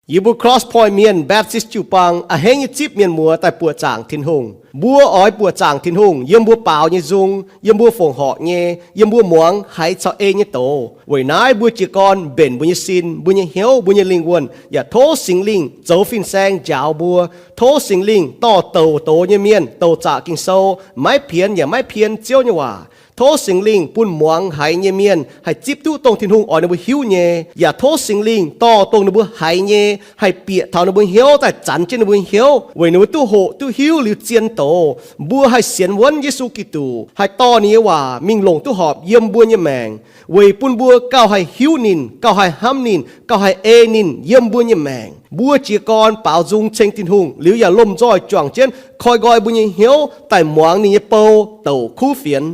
Yie mbuo Cross Point Mienh Baptist jiu-baang a'hneiv nyei zipv mienh muoz daaih buoqc zaangc Tin-Hungh. Mbuo oix buoqc zaangc Tin-Hungh yiem mbuo baaux nyei nzung, yiem mbuo fongc horc nyei, yiem mbuo muangx haiz caux ei nyei doz. Weic naaiv mbuo jiez gorn mbenc mbuo nyei sin, mbuo nyei hnyouv, mbuo nyei lingh wuonh, yaac tov Singx Lingh zoux fin-saeng njaaux mbuo. Tov Singx Lingh dorh douc doz nyei mienh douc zaqc Ging-Sou, maiv pienx yaac maiv pien Ziouv nyei waac. Tov Singx Lingh bun muangx haiz nyei mienh haih zipv duqv dongh Tin-Hungh oix ninh mbuo hiuv nyei, yaac tov Singx Lingh dorh dongh ninh mbuo haiz nyei haih bieqc taux ninh mbuo hnyouv daaih zanx jienv ninh mbuo hnyouv, weic ninh mbuo duqv hoqc duqv hiuv liuz zien doz. Mbuo haih sienx wuonv Yesu Giduc, haih dorh ninh nyei waac mingh longc duqv horpc yiem mbuo nyei maengc, weic bun mbuo gauh haih hiuv ninh, gauh haih hnamv ninh, gauh haih ei ninh yiem mbuo nyei maengc. Mbuo jiez gorn baaux nzung ceng Tin-Hungh liuz yaac lomh nzoih juangc jienv koi nqoi mbuo nyei hnyouv daaih muangx ninh nyei bou douc kuv fienx.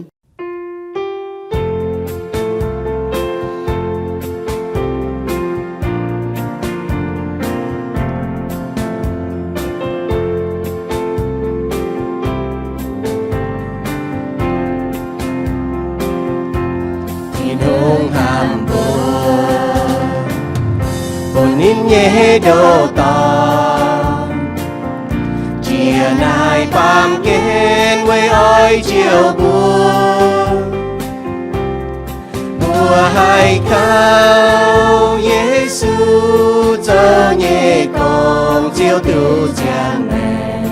Tin-Hungh hnamv mbuo, bun ninh nyei ndoh dorngx, jiex naaiv baamh gen weic oix njoux mbuo. Mbuo haih kaux Yesu zoux nyei gong, Ziouv duqv ziangh maengc,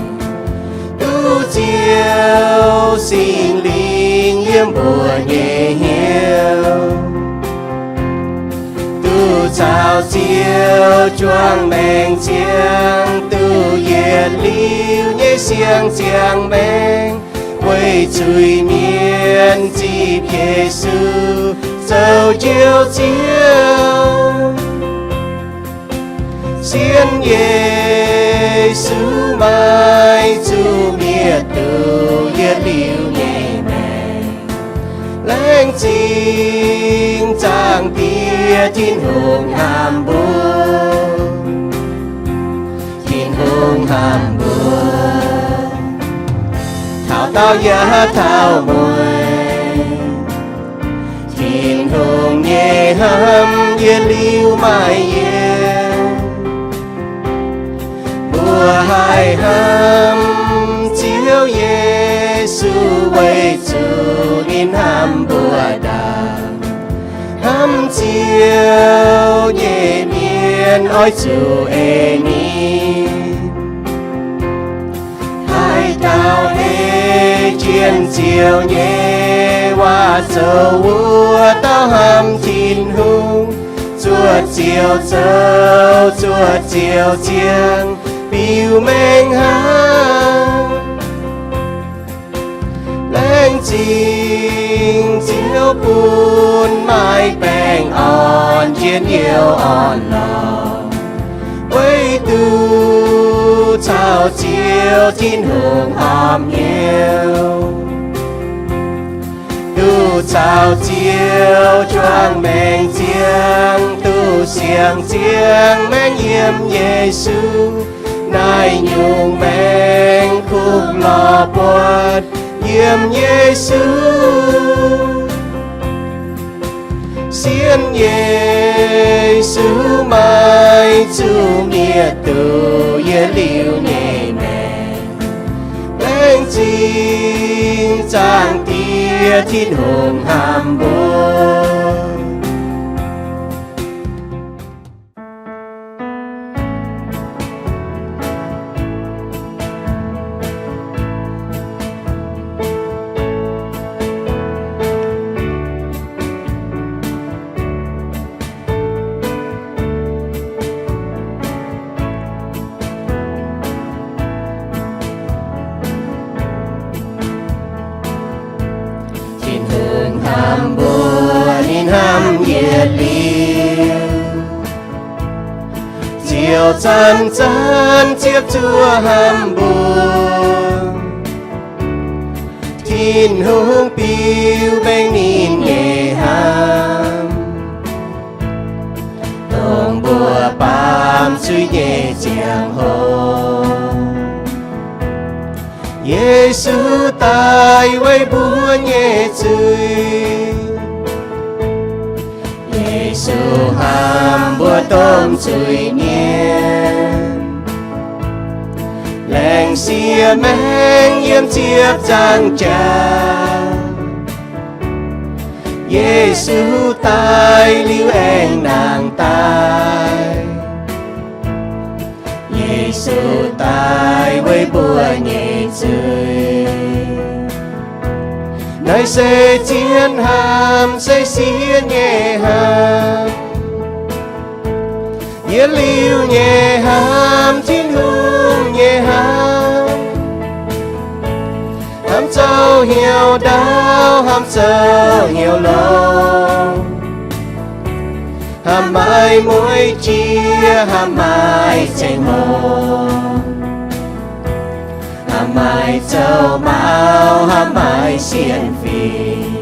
duqv Ziouv Singx Lingh yiem mbuo nyei hnyouv, duqv caux Ziouv juangc maengc ziangh, duqv yietc liuz nyei siang ziangh maengc, weic zuiz-mienh zipv Yesu zoux Njoux Ziouv. Sienx Yesu maiv zuqc mietc duqv yietc liuz nyei maengc. Laengz zingh Zaangc Diex Tin-Hungh hnamv mbuo. Tin-Hungh hnamv mbuo, taux daauh yaac taux mueiz. Tin-Hungh nyei hnamv yietc liuz maiv yienc. Mbuo haih hnamv Ziouv Yesu weic zuqc ninh hnamv mbuo ndaangc. Hnamv Ziouv nyei mienh oix zuqc ei ninh. Haaix dauh ei jienv Ziouv nyei waac zoux wuov dauh hnamv Tin-Hungh, zuoqv Ziouv zoux, zuoqv Ziouv ziangh, biux mengh hnangv. Laengz zingh Ziouv bun maaih baengh orn jienv youh orn-lorqc, weic duqv caux Ziouv Tin-Hungh horpc hnyouv, duqv caux Ziouv juangc maengc ziangh, duqv siang-ziangh maengc yiem Yesu. Naaiv nyungc maengc kungx lorz buatc yiem Yesu. Sienx Yesu maiv zuqc mietc duqv yietc liuz nyei maengc. Laengz zingh Zaangc Diex Tin-Hungh hnamv mbuo. Tin-Hungh hnamv mbuo, ninh hnamv yietc liuz. Ziouv zanc-zanc ziepc zuoqv hnamv mbuo. Tin-Hungh biux mengh ninh nyei hnamv, dongh mbuo baamh zuiz nyei ziangh hoc. Yesu daaih weic mbuo nyei zuiz. Yesu hnamv mbuo domh zuiz-mienh. Siev maengh yiem ziepc nzaangc jaax, Yesu daaih liuz aengx nangh daaih. Yesu daaih weic mbuo nyei zuiz. Naaiv se zien hnamv, se siev nyei hnamv. Yietc liuz nyei hnamv, Tin-Hungh nyei hnamv. Hnamv zoux hnyouv ndaauv, hnamv zoux hnyouv longx. Hnamv maaih mueic jiex, hnamv maaih ceng-hlo. Hnamv maaih zoux maux, hnamv maaih sienx fim.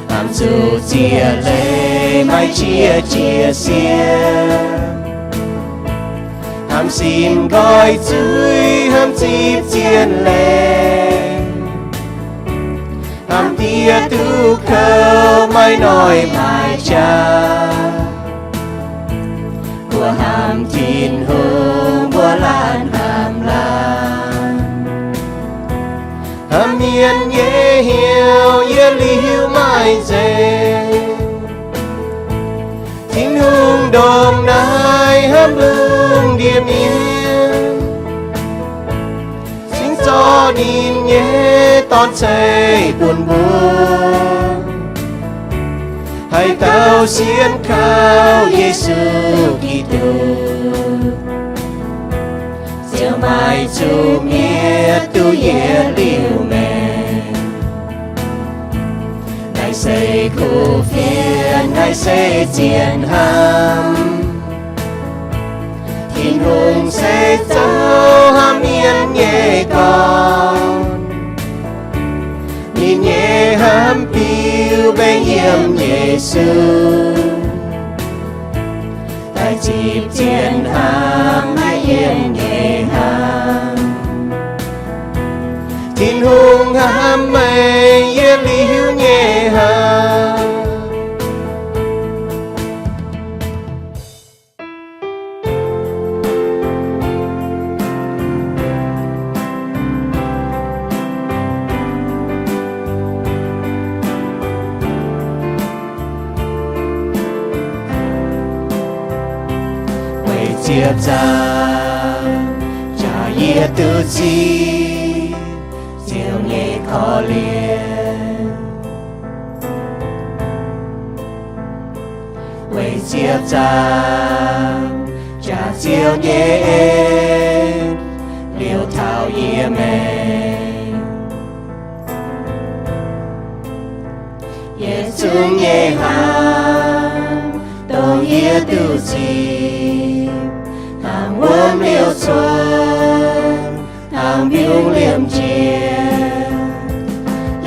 Hnamv zuqc ziex leiz maaih jiex jiex siev. Hnamv simv nqoi zuiz, hnamv zipv zien leiz. Hnamv diev duqv kouv, maaih noic maaih jaax. Mbuo hnamv Tin-Hungh, mbuo laanh hnamv laanh. Hnamv mienh nyei hnyouv, yietc liuz maaih nzengc. Tin-Hungh ndongc naaiv hnamv lungh ndiev mienh, cingx zorqv ninh nyei Dorn ceix bun mbuo. Haaix dauh sienx kaux Yesu Giduc, ziouc maaih zuqc mietc duqv yietc liuz maengc. Naaiv se kuv fienx, naaiv se zien hnamv. Tin-Hungh se zoux hnamv mienh nyei gorn. Ninh nyei hnamv biux mbenc yiem Yesu. Daaih zipv zien hnamv, maiv yiem nyei hnamv. Tin-Hungh hnamv meih yietc liuz nyei hnamv. Weic ziepc nzaangc jaax yie duqv zipv Ziouv nyei korv-lienh. Weic ziepc nzaangc jaax Ziouv nyei en liouc taux yie maengc. Yietc zungv nyei hnamv dongh yie duqv zipv, hnangv wuom liouh cuotv, hnangv mbiungc liemh njiec.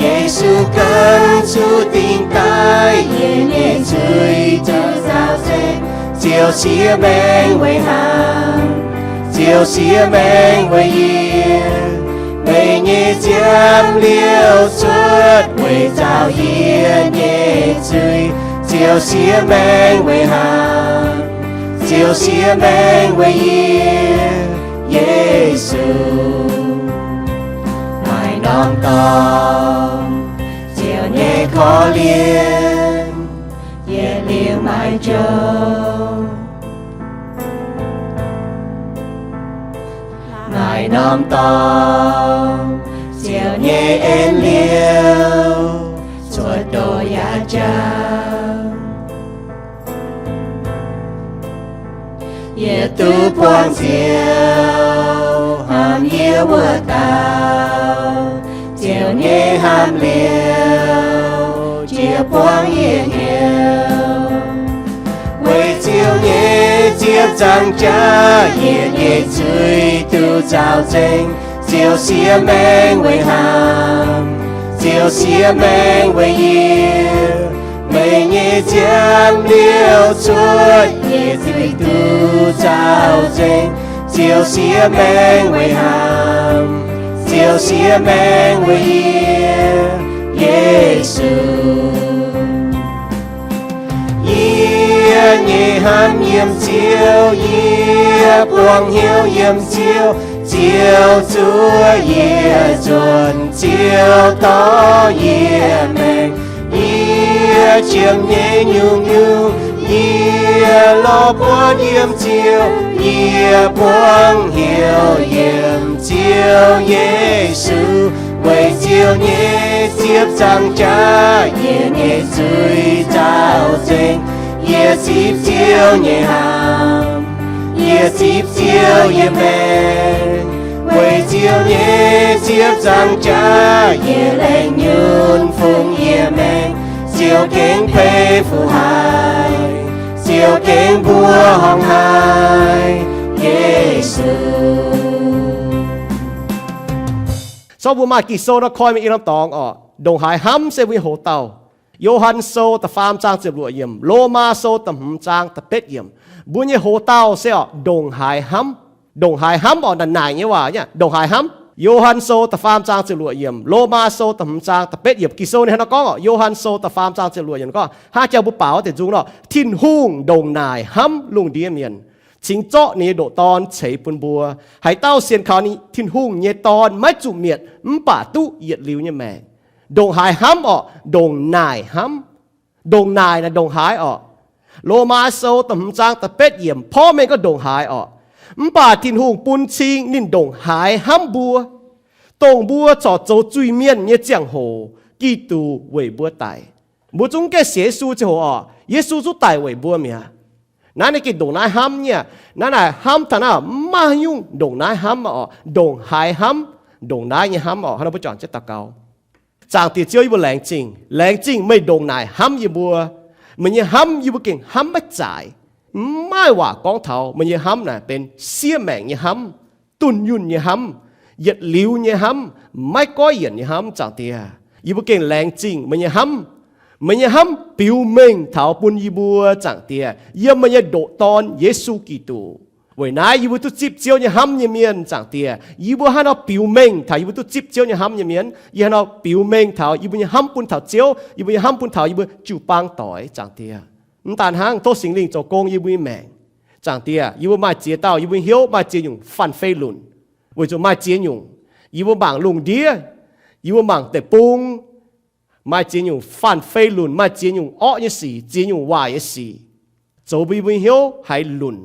Yesu gan zuqc dingc daaih yie nyei zuiz duqv nzauh nzengc. Ziouv siev maengh weic hnamv, Ziouv siev maengh weic yie. Meih nyei nziaamv liouh cuotv weic nzauh yie nyei zuiz. Ziouv siev maengh weic hnamv, Ziouv siev maengh weic yie. Yesu, maaih norm dorngx Ziouv nyei korv-lienh yietc liuz maiv njormh. Maaih norm dorngx Ziouv nyei en liouh cuotv doqc yaac jangx. Yie duqv buangh Ziouv hnamv yie wuov dauh, Ziouv nyei hnamv liouh jiex buangv yie hnyouv. Weic Ziouv nyei ziepc nzaangc jaax yietc nyei zuiz duqv nzauh nzengc. Ziouv siev maengh weic hnamv, Ziouv siev maengh weic yie. Meih nyei nziaamv liouh cuotv yie zuiz duqv nzauh nzengc. Ziouv siev maengh weic hnamv, Ziouv siev maengh weic yie. Yesu, yie nyei Hnamv yiem Ziouv, yie buangh hnyouv yiem Ziouv, Ziouv zuov yie nzuonx, Ziouv dorh yie maengc. Yie qiemx nyei nyungc-nyungc, yie lorz buonv yiem Ziouv, yie buangh hnyouv yiem Ziouv Yesu. Weic Ziouv nyei ziepc nzaangc jaax, yie nyei zuiz nzaaux nzengc. Yie zipv Ziouv nyei hnamv, yie zipv Ziouv nyei maengc. Weic Ziouv nyei ziepc nzaangc jaax, yie laengz nyunc fungx yie maengc. Ziouv gengh peix fuqv haic, Ziouv gengh mbuoqc horngh haic, Yesu. Sortv mbuo maaih Ging-Sou nor koi mingh i norm dorngx oc. Ndongc haaix hnamv se mbuo nyei hoc-dauh. Yo^han Sou da'faam zaang ziepc luoqc yiemc, Lomaa Sou da'hmz zaang da'betv yiemc. Mbuo nyei hoc-dauh se oc, ndongc haaix hnamv. Ndongc haaix hnamv oc, naaic naaic nyei waac nyei, ndongc haaix hnamv. Yo^han Sou da'faam zaang ziepc luoqc yiemc, Lomaa Sou da'hmz zaang da'betv yiemc. Ging-Sou ninh hnangv nor gorngv oc, Yo^han Sou da'faam zaang ziepc luoqc yiemc gorngv, hnangv jangx mbuo baaux wuov deix nzung nor, Tin-Hungh ndongc naaic hnamv lungh ndiev mienh, cingx zorqv ninh nyei ndoqc Dorn ceix bun mbuo. Haaix dauh sienx kaux Tin-Hungh nyei Dorn maiv zuqc mietc mv baac duqv yietc liuz nyei maengc. Ndongc haaix hnamv oc, ndongc naaic hnamv. Ndongc naaic naaic ndongc haaix oc. Lomaa Sou da'hmz zaang da'betv yiemc porv mengh gorngv ndongc haaix oc. Mv baac Tin-Hungh bun cing ninh ndongc haaix hnamv mbuo, dongh mbuo corc zoux zuiz-mienh nyei ziangh hoc Giduc weic mbuo daic. Mbuo zungv gaengh sienx Yesu ziangh hoc oc, Yesu zungv daic weic mbuo mi'aqv. Naaiv ninh gengh ndongc naaiv hnamv nyei. Naaiv naaic hnamv taux naaiv maiv maaih nyungc ndongc naaiv hnamv oc, ndongc haaix hnamv, ndongc naaiv nyei hnamv oc. Hnangv nor mbuo juangc jienv daux gaux. Zaangc Diex Ziouv, yie mbuo laengz zingh, laengz zingh meih ndongc naaic hnamv yie mbuo. Meih nyei hnamv yie mbuo gengh hnamv maiv zaic. Mv maaih waac gorngv taux meih nyei hnamv naaic benx siev maengc nyei hnamv, dunh yunh nyei hnamv, yietc liuz nyei hnamv, maiv goiv yienc nyei hnamv, Zaangc Diex. Yie mbuo gengh laengz zingh meih nyei hnamv. Meih nyei hnamv biux mengh taux bun yie mbuo, Zaangc Diex, yiem meih nyei ndoqc Dorn, Yesu Giduc. Weic naaiv yie mbuo duqv zipv Ziouv nyei hnamv nyei mienh, Zaangc Diex. Yie mbuo hnangv nor biux mengh taux yie mbuo duqv zipv Ziouv nyei hnamv nyei mienh. Yie hnangv nor biux mengh taux yie mbuo nyei hnamv bun taux Ziouv, yie mbuo nyei hnamv bun taux yie mbuo jiu-baang doic, Zaangc Diex. Mv daan hnangv, tov Singx Lingh zoux gong yie mbuo nyei maengc. Zaangc Diex, yie mbuo maaih ziex dauh yie mbuo nyei hnyouv maaih ziex nyungc fanh fei lunc, weic zuqc maaih ziex nyungc yie mbuo mangc lungh ndiev, yie mbuo mangc deic-bung, maaih ziex nyungc fanh fei lunc, maaih ziex nyungc orqv nyei sic, ziex nyungc waaic nyei sic, zoux mbuo yie mbuo nyei hnyouv haiz lunc,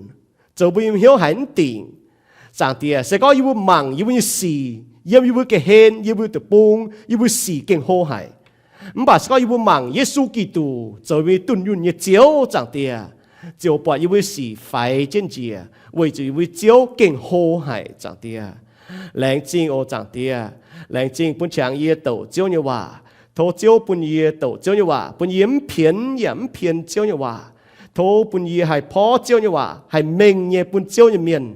zoux mbuo yie mbuo hnyouv haiz mv dingc. Zaangc Diex, se gorngv yie mbuo mangc yie mbuo nyei sic yiem yie mbuo ga'hlen, yie mbuo deic-bung, yie mbuo sic gengh hlo haic. Mv baac se gorngv yie mbuo mangc Yesu Giduc zoux mbuo dunh yunh nyei Ziouv, Zaangc Diex, ziouc buatc yie mbuo sic faix jienv njiec, weic zuqc yie mbuo Ziouv gengh hlo haic, Zaangc Diex. Laengz zingh oc, Zaangc Diex. Laengz zingh bun qangx yie douc Ziouv nyei waac. Tov Ziouv bun yie douc Ziouv nyei waac, bun yie mv pienx yaac mv pien Ziouv nyei waac. Tov bun yie haih porv Ziouv nyei waac, haih mengh nyei bun Ziouv nyei mienh,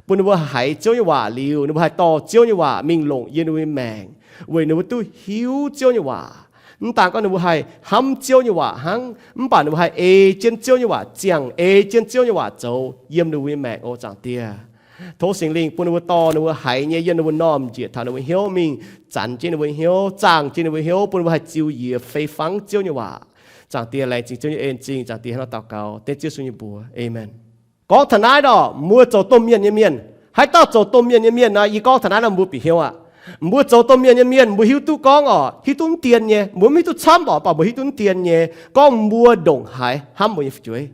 bun ninh mbuo haiz Ziouv nyei waac liuz, ninh mbuo haih dorh Ziouv nyei waac mingh longc yiem ninh mbuo nyei maengc, weic ninh mbuo duqv hiuv Ziouv nyei waac. Mv daan gorngv ninh mbuo haih hnamv Ziouv nyei waac hnangv, mv baac ninh mbuo haih ei jienv Ziouv nyei waac, ziangh ei jienv Ziouv nyei waac zoux yiem ninh mbuo nyei maengc oc, Zaangc Diex. Tov Singx Lingh bun ninh mbuo dorh ninh mbuo haiz nyei yiem ninh mbuo m'normh njiec taux ninh mbuo hnyouv mingh, zanc jienv ninh mbuo hnyouv, zaangh jienv ninh mbuo hnyouv, bun ninh mbuo haih ziux njiec fei fangv Ziouv nyei waac. Zaangc Diex, laengz zingh Ziouv nyei en zingh. Zaangc Diex hnangv nor daux gaux dengv Ziouv Yesu nyei mbuox. Aamen. Gorngv taux naaiv nor, mbuo zoux domh mienh nyei mienh. Haaix dauh zoux domh mienh nyei mienh nor, yie gorngv taux naaiv nor mbuo bieqc hnyouv aqv. Mbuo zoux domh mienh nyei mienh, mbuo hiuv duqv gorngv oc, hiuv duqv mv dien nyei, mbuo mv hiuv duqv camv oc, mv baac mbuo hiuv duqv mv dien nyei gorngv mbuo ndongc haaix hnamv mbuo nyei fu'jueiv.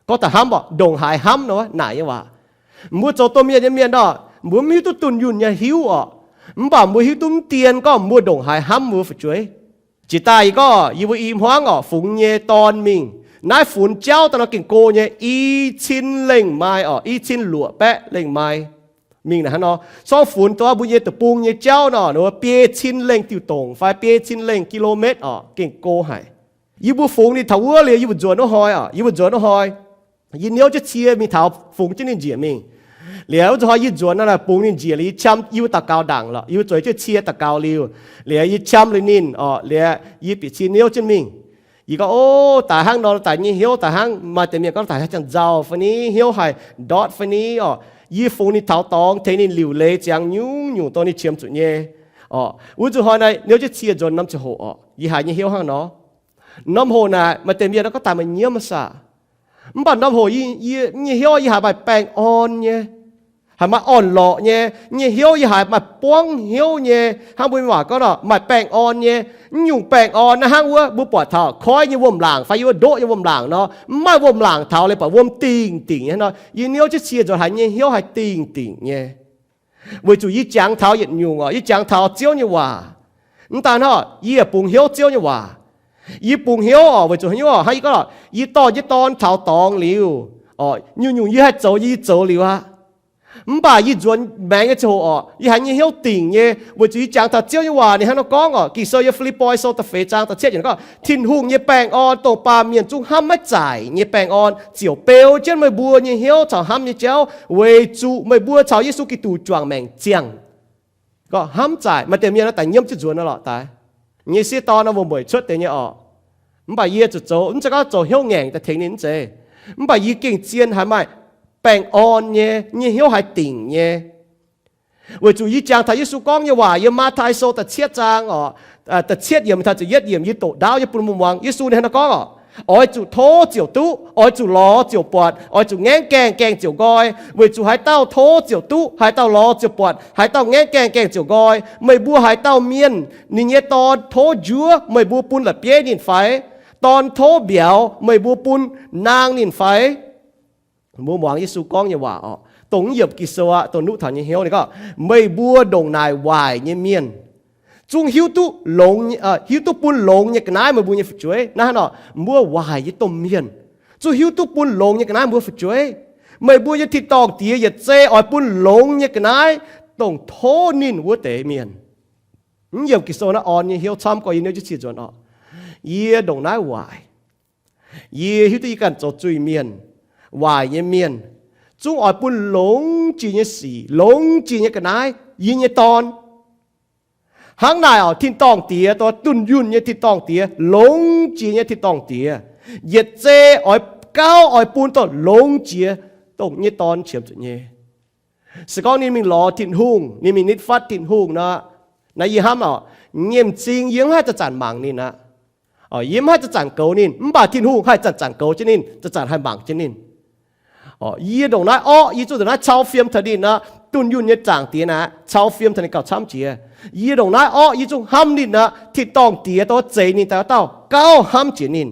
Gorngv taux hnamv oc, ndongc haaix hnamv nor naaic nyei waac. Mbuo zoux domh mienh nyei mienh nor, mbuo mv hiuv duqv dunh yunh nyei hiuv oc, mv baac mbuo hiuv duqv mv dien gorngv mbuo ndongc haaix hnamv mbuo fu'jueiv. Jiex daaih yie gorngv yie mbuo i hmuangv oc, fungx nyei dorn mingh, naaiv funx jauv daaih nor gengh go nyei, i cin lengh mai oc, i cin luoqc baeqv lengh mai mingh naaic hnangv nor. Sorng funx dongh mbuo nyei deic-bung nyei jauv nor, biei cin lengh diuh dongc fai biei cin lengh กิโลเมตร oc, gengh go haic. Yie mbuo fungx ninh taux wuov liuz yie mbuo nzuonx wuov hnoi oc, yie mbuo nzuonx wuov hnoi, yie niouv jienv cie mingh taux fungx jienv ninh njiec mingh. Liuz wuov zanc hnoi yie nzuonx nor, bungx ninh njiec liuz yie qam, yie mbuo daux gaux ndaangc lorqc, yie mbuo zueiz jienv cie daux gaux liuz, liuz yie qam liuz ninh oc, liuz yie bieqc cie niouv jienv mingh. Yie gorngv, o, daaih hnangv nor daaih nyei hnyouv daaih hnangv, maaih deix mienh gorngv daaih haaix jangx nzauh fai ni, hnyouv haih ndortv fai ni oc. Yie fungx ninh taux dorngx, tengx ninh liuc leiz ziangx nyungc-nyungc dongh ninh qiemx zuqc nyei oc. Wuov zanc hnoi naaiv niouv jienv cie nzuonx norm ziangh hoc oc, yie haiz nyei hnyouv hnangv nor. Norm hoc naaic maaih deix mienh gorngv daaih meih nyiemv maah saah. Mv baac norm hoc yie nyei hnyouv yie haiz maaih baengh orn nyei, haiz maaih orn-lorqc nyei. Yie nyei hnyouv yie haiz maaih buangv hnyouv nyei, hnangv mbuo mienh waac gorngv nor, maaih baengh orn nyei. Mv nyungc baengh orn naaiv hnangv wuov mbuo buatc taux koiv nyei wuom-laangc fai yiem wuov ndoqv nyei wuom-laangc nor, mv maaih wuom-laangc taux leiz baac wuom dingh dingc nyei nor. Yie hnyouv jienv cie nzuonx haiz nyei hnyouv haiz dingh dingc nyei. Weic zuqc yie jangx taux yietc nyungc oc, yie jangx taux Ziouv nyei waac. Mv daan hnangv, yie yaac bungx hnyouv Ziouv nyei waac. Yie bungx hnyouv oc, weic zuqc hnyouv oc, hnangv yie gorngv, yie dorh jienv dorn taux dorngx liuz, nyungc-nyungc yie haih zoux nyei yie zoux liuz aqv. Mv baac yie nzuonx maengx nyei ziangh hoc oc, yie haiz nyei hnyouv dingc nyei, weic zuqc yie jangx taux Ziouv nyei waac. Ninh hnangv nor gorngv oc, Ging-Sou yiem Fi^lipv^poi Sou da'feix zaang da'cietv yiemc gorngv, Tin-Hungh nyei baengh orn, dongh baamh mienh zungv hnamv maiv zaaic nyei baengh orn, ziouc beu jienv meih mbuo nyei hnyouv caux hnamv nyei jauv, weic zuqc meih mbuo caux Yesu Giduc juangc maengc ziangh. Gorngv hnamv zaaic, maaih deix mienh daaih nyiemv jienv nzuonx nor lorqc daaih. Nyei sieqv dorn nor wuom-mueic cuotv deix nyei oc. Mv baac yie zuqc zoux, mv zeiz gorngv zoux hnyouv ngaengc daaih tengx ninh, mv zeiz. Mv baac yie gengh zien haiz maaih baengh orn nyei, nyei hnyouv haiz dingc nyei. Weic zuqc yie jangx taux Yesu gorngv nyei waac yiem Matv^tai Sou da'cietv zaang oc, da'cietv yiemc taux ziepc yietv yiemc, yie doqc ndaauv nyei bun mbuo muangx. Yesu ninh hnangv nor gorngv oc, Oix zuqc tov ziouc duqv, oix zuqc lorz ziouc buatc, oix zuqc ngaengv gaengh gaengh ziouc nqoi, weic zuqc haaix dauh tov ziouc duqv, haaix dauh lorz ziouc buatc, haaix dauh ngaengv gaengh gaengh ziouc nqoi. Meih mbuo haaix dauh mienh, ninh nyei dorn tov njuov, meih mbuo bun la'bieiv ninh fai? Dorn tov mbiauz, meih mbuo bun naang ninh fai? Mbuo muangx Yesu gorngv nyei waac oc, dongh mv yiemc Ging-Sou aqv, dongh nuqv taux nyei hnyouv. Ninh gorngv, Meih mbuo ndongc naaic waaic nyei mienh, zungv hiuv duqv longx, hiuv duqv bun longx nyei ga'naaiv meih mbuo nyei fu'jueiv. Naaiv hnangv nor, mbuo waaic nyei domh mienh zungv hiuv duqv bun longx nyei ga'naaiv mbuo fu'jueiv. Meih mbuo nyei tin-dorngh Diex yietc zei oix bun longx nyei ga'naaiv dongh tov ninh wuov deix mienh. Mv yiemc Ging-Sou naaiv orn nyei hnyouv camv gorx yie niouv jienv cie nzuonx oc. Yie ndongc naaiv waaic. Yie hiuv duqv yie ganh zoux zuiz-mienh, waaic nyei mienh, zungv oix bun longx jiex nyei sic, longx jiex nyei ga'naaiv yie nyei dorn. Hnangv naaic oc, tin-dorngh Diex, dongh dunh yunh nyei tin-dorngh Diex, longx jiex nyei tin-dorngh Diex, yietc zei oix gauh oix bun dongh longx jiex dongh nyei dorn qiemx zuqc nyei. Se gorngv ninh mingh lorz Tin-Hungh, ninh mingh nitv fatv Tin-Hungh nor, naaiv yie hnamv oc, nyei m'zing yie mv haih zanc-zanc mangc ninh aqv. Yie mv haih zanc-zanc goux ninh, mv baac Tin-Hungh haih zanc-zanc goux jienv ninh, zanc-zanc haih mangc jienv ninh. Yie ndongc naaiv orqv, yie zungv ndongc naaiv cau fiem taux ninh aqv. Dunh yunh nyei zaangc Diex naaic, cau fiem taux ninh gauh camv jiex. Yie ndongc naaiv orqv, yie zungv hnamv ninh aqv. Tin-dorngh Diex dongh zeix ninh daaih wuov dauh gauh hnamv jiex ninh.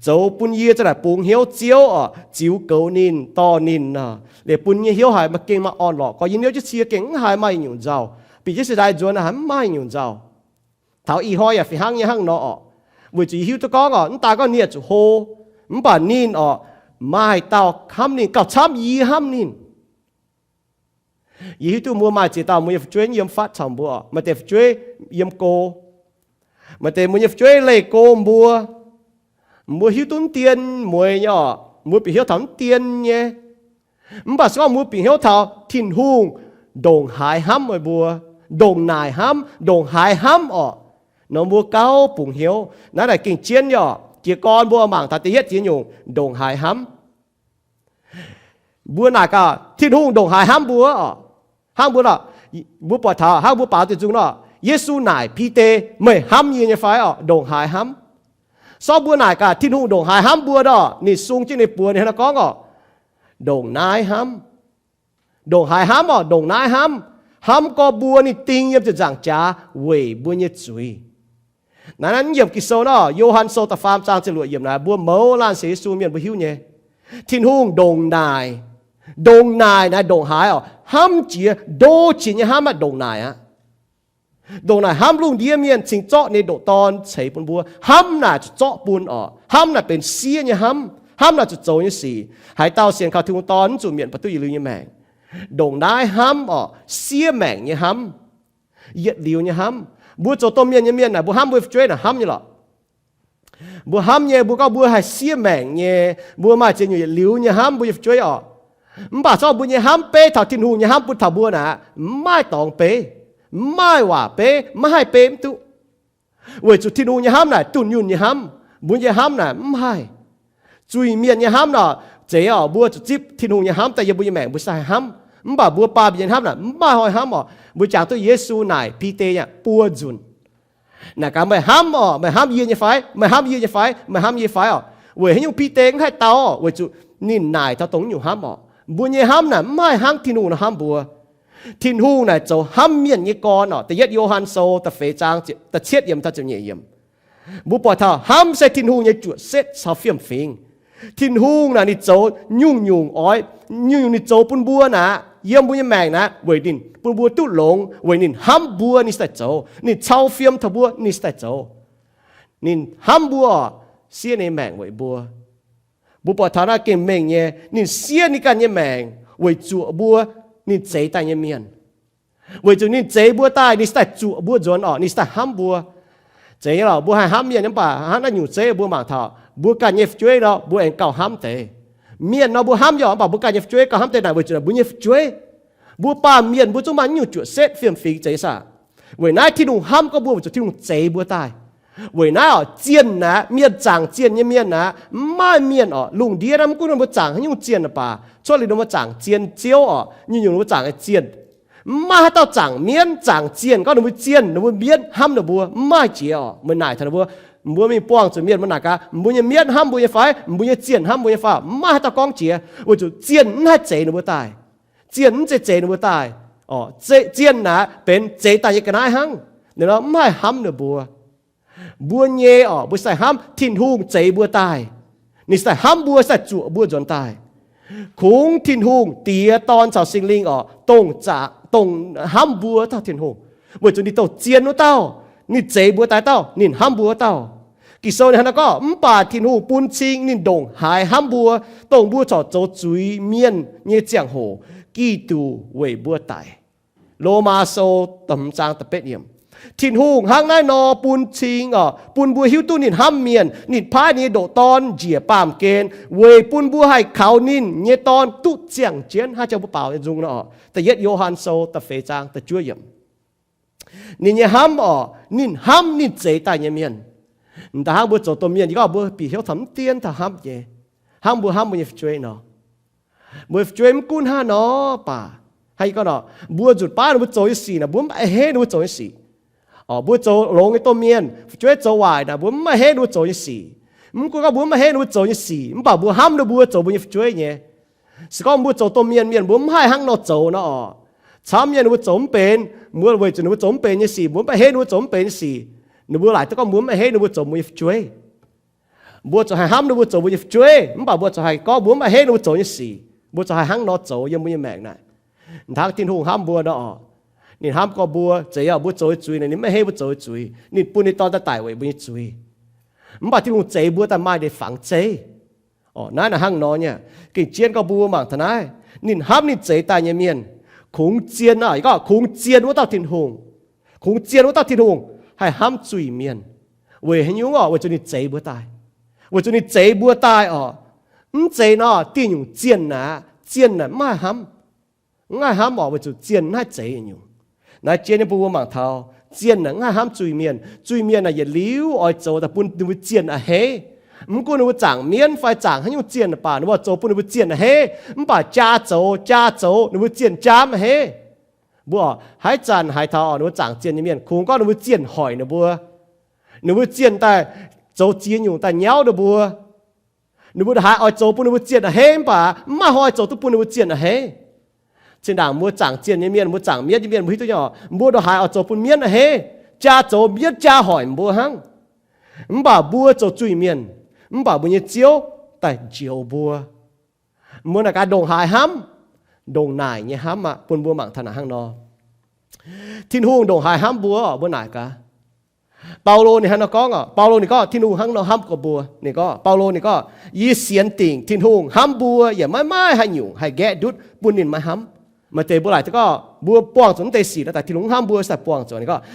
Zoux bun yie za'naaic bungx hnyouv Ziouv oc, ziux goux ninh, dorh ninh nor, liuz bun nyei hnyouv haiz maaih gengh maaih orn-lorqc gorx. Yie niouv jienv cie gengh mv haiz maaih nyungc nzauh. Bieqc jienv se daaih nzuonx haiz mv maaih nyungc nzauh. Taux ih hnoi yaac fih hnangv nyei hnangv nor oc. Weic zuqc yie hiuv duqv gorngv oc, mv daan gorngv ninh yaac zuqc hlo, mv baac ninh oc, maaih dauh hnamv ninh gauh camv yie hnamv ninh. Yie hiuv duqv mbuo maaih ziex dauh mbuo nyei fu'jueiv yiem fatv caux mbuo oc. Maaih deix fu'jueiv yiem go, maaih deix mbuo nyei fu'jueiv leih go mbuo. Mbuo hiuv duqv mv dien mueiz nyei oc. Mbuo bieqc hnyouv taux mv dien nyei. Mv baac se gorngv mbuo bieqc hnyouv taux Tin-Hungh ndongc haaix hnamv meih mbuo, ndongc naaic hnamv, ndongc haaix hnamv oc, nor mbuo gauh bungx hnyouv. Naaiv naaic gengh jienv nyei oc. Jiez gorn mbuo mangc taux da'yietv ziex nyungc ndongc haaix hnamv. Mbuo naaic gaax Tin-Hungh ndongc haaix hnamv mbuo oc. Hnangv mbuo, mbuo buatc taux hnangv mbuo baaux diuh nzung nor, Yesu naaic Bide, Meih hnamv yie nyei fai? Oc, ndongc haaix hnamv. Sortv mbuo naaic gaax Tin-Hungh ndongc haaix hnamv mbuo nor, ninh sung jienv ninh buoz ninh hnangv naaiv gorngv oc, Ndongc naaiv hnamv. Ndongc haaix hnamv oc, ndongc naaiv hnamv. Hnamv gorx mbuo ninh ding yiem ziepc nzaangc jaax weic mbuo nyei zuiz. Naaiv naaiv mv yiemc Ging-Sou nor, Yo^han Sou da'faam zaang ziepc luoqc yiemc naaic, mbuo mouz laanh sienx Yesu mienh mbuo hiuv nyei. Tin-Hungh ndongc naaic, ndongc naaic naaic ndongc haaix oc, hnamv jiex, ndo jiex nyei hnamv aqv, ndongc naaic aqv. Ndongc naaic hnamv lungh ndiev mienh cingx zorqv ninh ndoqc Dorn ceix bun mbuo. Hnamv naaic zuqc zorqv bun oc. Hnamv naaic benx siev nyei hnamv. Hnamv naaic zuqc zoux nyei sic. Haaix dauh sienx kaux Tin-Hungh Dorn mv zuqc mietc baac duqv yietc liuz nyei maengc. Ndongc naaiv hnamv oc, siev maengc nyei hnamv, yietc liuz nyei hnamv. Mbuo zoux domh mienh nyei mienh naaic, mbuo hnamv mbuo fu'jueiv naaic hnamv nyei lorqc. Mbuo hnamv nyei, mbuo gorngv mbuo haih siev maengc nyei, mbuo maaih ziex nyungc yietc liuz nyei hnamv mbuo nyei fu'jueiv oc. Mv baac zorqv mbuo nyei hnamv beiv taux Tin-Hungh nyei hnamv bun taux mbuo naaic, mv maaih dorngx beiv, mv maaih waac beiv, mv haih beiv mv duqv. Weic zuqc Tin-Hungh nyei hnamv naaic dunh yunh nyei hnamv, mbuo nyei hnamv naaic mv haih. Zuiz-mienh nyei hnamv nor, zeiz oc, mbuo zuqc zipv Tin-Hungh nyei hnamv daaih yiem mbuo nyei maengc mbuo se haih hnamv. Mv baac mbuo baamh mienh nyei hnamv naaic mv maaih hnoi hnamv oc. Mbuo jangx duqv Yesu naaic Bide yaac buo nzunc. Naaic gaax, Meih hnamv oc, meih hnamv yie nyei fai? Meih hnamv yie nyei fai? Meih hnamv yie fai oc? Weic haaix nyungc Bide mv haih dau? Weic zuqc ninh naaic taux dongh nyungc hnamv orqc. Mbuo nyei hnamv naaic mv haih hnangv Tin-Hungh nor hnamv mbuo. Tin-Hungh naaic zoux hnamv mienh nyei gorn orqc. Da'yietv Yo^han Sou da'feix zaang da'cietv yiemc taux ziepc nyeic yiemc. Mbuo buatc taux hnamv se Tin-Hungh nyei juoqc setv caux fiem-fingx. Tin-Hungh naaic ninh zoux nyungc-nyungc oix, nyungc-nyungc ninh zoux bun mbuo naaic, yiem mbuo nyei maengc naaic, weic ninh bun mbuo duqv longx, weic ninh hnamv mbuo ninh cingx daaih zoux, ninh cau fiem taux mbuo ninh cingx daaih zoux. Ninh hnamv mbuo, siev ninh maengc weic mbuo. Mbuo buatc taux naaiv gengh mengh nyei, ninh siev ninh ganh nyei maengc weic zuoqc mbuo, ninh zeix daaih nyei mienh. Weic zuqc ninh zeix mbuo daaih, ninh cingx daaih zuoqc mbuo nzuonx orqc, ninh cingx daaih hnamv mbuo. Zeiz nyei lorqc, mbuo haih hnamv mienh mv baac hnangv naaiv nyungc zeiv mbuo mangc taux, mbuo ganh nyei fu'jueiv nor mbuo aengx gauh hnamv deix. Mienh nor mbuo hnamv nyei orqc, mv baac mbuo ganh nyei fu'jueiv gauh hnamv deix naaic weic zuqc mbuo nyei fu'jueiv. Mbuo baamh mienh mbuo zungv maaih nyungc juoqc setv fiem-fingx zeiz saah? Weic naaiv Tin-Hungh hnamv gorngv mbuo weic zuqc Tin-Hungh zeix mbuo daaih. Weic naaiv orqc, zienh naaic, mienh zaangc zienh nyei mienh naaic, mv maaih mienh orqc, lungh ndiev naaiv mv gunv ninh mbuo zaangc haaix nyungc zienh baac, cuotv liuz ninh mbuo zaangc zien ziouv orqc, nyungc-nyungc ninh mbuo zaangc zienh. Mv maaih haaix dauh zaangc mienv zaangc zienh gorngv ninh mbuo zienh, ninh mbuo mienv hnamv ninh mbuo, mv maaih jiex orqc. Meih naaic taux ninh mbuo, mbuo mingh buangh zuqc mienh mbuo naaic gaax, mbuo nyei mienv hnamv mbuo nyei fai, mbuo nyei zienh hnamv mbuo nyei fai, mv maaih haaix dauh gorngv jiex, weic zuqc zienh mv haih zeix ninh mbuo daaih. Zienh mv zeiz zeix ninh mbuo daaih. Zienh naaic benx zeix daaih nyei ga'naaiv hnangv. Ninh mv haih hnamv ninh mbuo. Mbuo nyei orqc, mbuo cingx daaih hnamv Tin-Hungh zeix mbuo daaih. Ninh cingx daaih hnamv mbuo, cingx daaih zuoqc mbuo nzuonx daaih. Kungx Tin-Hungh Diex, Dorn caux Singx Lingh orqc, dongh, dongh hnamv mbuo dauh Tin-Hungh, weic zuqc ninh dongh zien wuov dauh, ninh zeix mbuo daaih dauh, ninh hnamv mbuo wuov dauh. Ging-Sou ninh hnangv naaiv gorngv, mv baac Tin-Hungh bun cing ninh ndongc haaix hnamv mbuo, dongh mbuo corc zoux zuiz mienh nyei ziangh hoc, Giduc weic mbuo daic. Lomaa Sou da'hmz zaang da'betv yiemc. Tin-Hungh hnangv naaiv nor bun cing orqc, bun mbuo hiuv duqv ninh hnamv mienh, ninh paaiv ninh nyei ndoqc Dorn njiec baamh gen weic bun mbuo haih kaux ninh nyei Dorn duqv ziangh jienv. Hnangv jang mbuo baaux nyei nzung nor orqc, da'yietv Yo^han Sou da'feix zaang da'juov yiemc. Ninh nyei hnamv orqc, ninh hnamv ninh zeix daaih nyei mienh. M'daaih hnangv mbuo zoux domh mienh, yie gorngv mbuo bieqc hnyouv taux mv dienv taux hnamv nyei, hnangv mbuo hnamv mbuo nyei fu'jueiv nor. Mbuo nyei fu'jueiv mv gunv hnangv nor baac, hnangv yie gorngv nor, mbuo nzutc baav ninh mbuo zoux nyei sic naaic, mbuo mv a'hneiv ninh mbuo zoux nyei sic. Orqc, mbuo zoux longx nyei domh mienh, fu'jueiv zoux waaic naaic, mbuo mv a'hneiv ninh mbuo zoux nyei sic. Mv gunv gorngv mbuo mv a'hneiv ninh mbuo zoux nyei sic, mv baac mbuo hnamv ninh mbuo zoux mbuo nyei fu'jueiv nyei. Se gorngv mbuo zoux domh mienh, mienh mbuo mv haih hnangv nor zoux nor orqc, camv mienh ninh mbuo zoux mv benx, mbuo weic zuqc ninh mbuo zoux mv benx nyei sic, mbuo mv a'hneiv ninh mbuo zoux mv benx nyei sic, ninh mbuo laaic duqv gorngv mbuo mv a'hneiv ninh mbuo zoux mbuo nyei fu'jueiv. Mbuo zuqc haih hnamv ninh mbuo zoux mbuo nyei fu'jueiv, mv baac mbuo zuqc haih gorngv mbuo mv a'hneiv ninh mbuo zoux nyei sic. Mbuo zuqc haih hnangv nor zoux yiem mbuo nyei maengc naaic. Hnangv Tin-Hungh hnamv mbuo nor orqc, ninh hnamv gorngv mbuo, zeiz yaac mbuo zoux nyei zuiz naaic, ninh mv a'hneiv mbuo zoux nyei zuiz, ninh bun ninh Dorn daaih daic weic mbuo nyei zuiz. Mv baac Tin-Hungh zeix mbuo daaih maaih deix fangx zeiv. Orqc, naaiv naaic hnangv nor nyei. Gengh jienv gorngv mbuo mangc taux naaiv, ninh hnamv ninh zeix daaih nyei mienh, kungx zien, yie gorngv kungx zien wuov dauh Tin-Hungh, kungx zien wuov dauh Tin-Hungh haih hnamv zuiz-mienh. Weic haaix nyungc orqc? Weic zuqc ninh zeix mbuo daaih. Weic zuqc ninh zeix mbuo daaih orqc, mv zeiz nor diuh nyungc zienh naaic, zienh naaic mv haih hnamv, mv haih hnamv orqc, weic zuqc zienh mv haih zeix nyungc. Naaiv jienv nyei bun mbuo mangc taux zienh naaic mv haih hnamv zuiz-mienh. Zuiz-mienh naaic yietc liuz oix zoux daaih bun ninh mbuo zienh a'hneiv. Mv gunv ninh mbuo zaangc mienv fai zaangc haaix nyungc zienh baac, ninh mbuo zoux bun ninh mbuo zienh a'hneiv. Mv baac jaa zoux, jaa zoux ninh mbuo zienh jaa mv a'hneiv. Mbuo haaix zanc haiz taux orqc, ninh mbuo zaangc zienh nyei mienh, kungx gorngv ninh mbuo zienh hoic ninh mbuo, ninh mbuo zienh daaih zoux ziex nyungc daaih nyauv ninh mbuo. Ninh mbuo ndongc haaix oix zoux bun ninh mbuo zienh a'hneiv, mv baac mv maaih hnoi zoux duqv bun ninh mbuo zienh a'hneiv. Zinh ndaangc mbuo zaangc zienh nyei mienh, mbuo zaangc mienv nyei mienh, mbuo hiuv duqv nyei orqc, mbuo ndongc haaix oix zoux bun mienv a'hneiv, jaa zoux mienv jaa hoic mbuo hnangv. Mv baac mbuo zoux zuiz-mienh, mv baac mbuo nyei Ziouv daaih njoux mbuo. Mbuo naaic gaax ndongc haaix hnamv, ndongc naaic nyei hnamv aqv. Bun mbuo mangc taux naaic hnangv nor, Tin-Hungh ndongc haaix hnamv mbuo, mbuo naaic gaax. Baulo ninh hnangv nor gorngv orqc, Baulo ninh gorngv Tin-Hungh hnangv nor hnamv gorx mbuo. Ninh gorngv, Baulo ninh gorngv, yie sienx dingc Tin-Hungh hnamv mbuo yaac maiv maaih haaix nyungc haih nqaeqv ndutv bun ninh maiv hnamv. Maaih deix mbuo laaic duqv gorngv mbuo buangh zuqc mv deix sic nor, daaih Tin-Hungh hnamv mbuo, se daaih buangh zuqc. Ninh gorngv,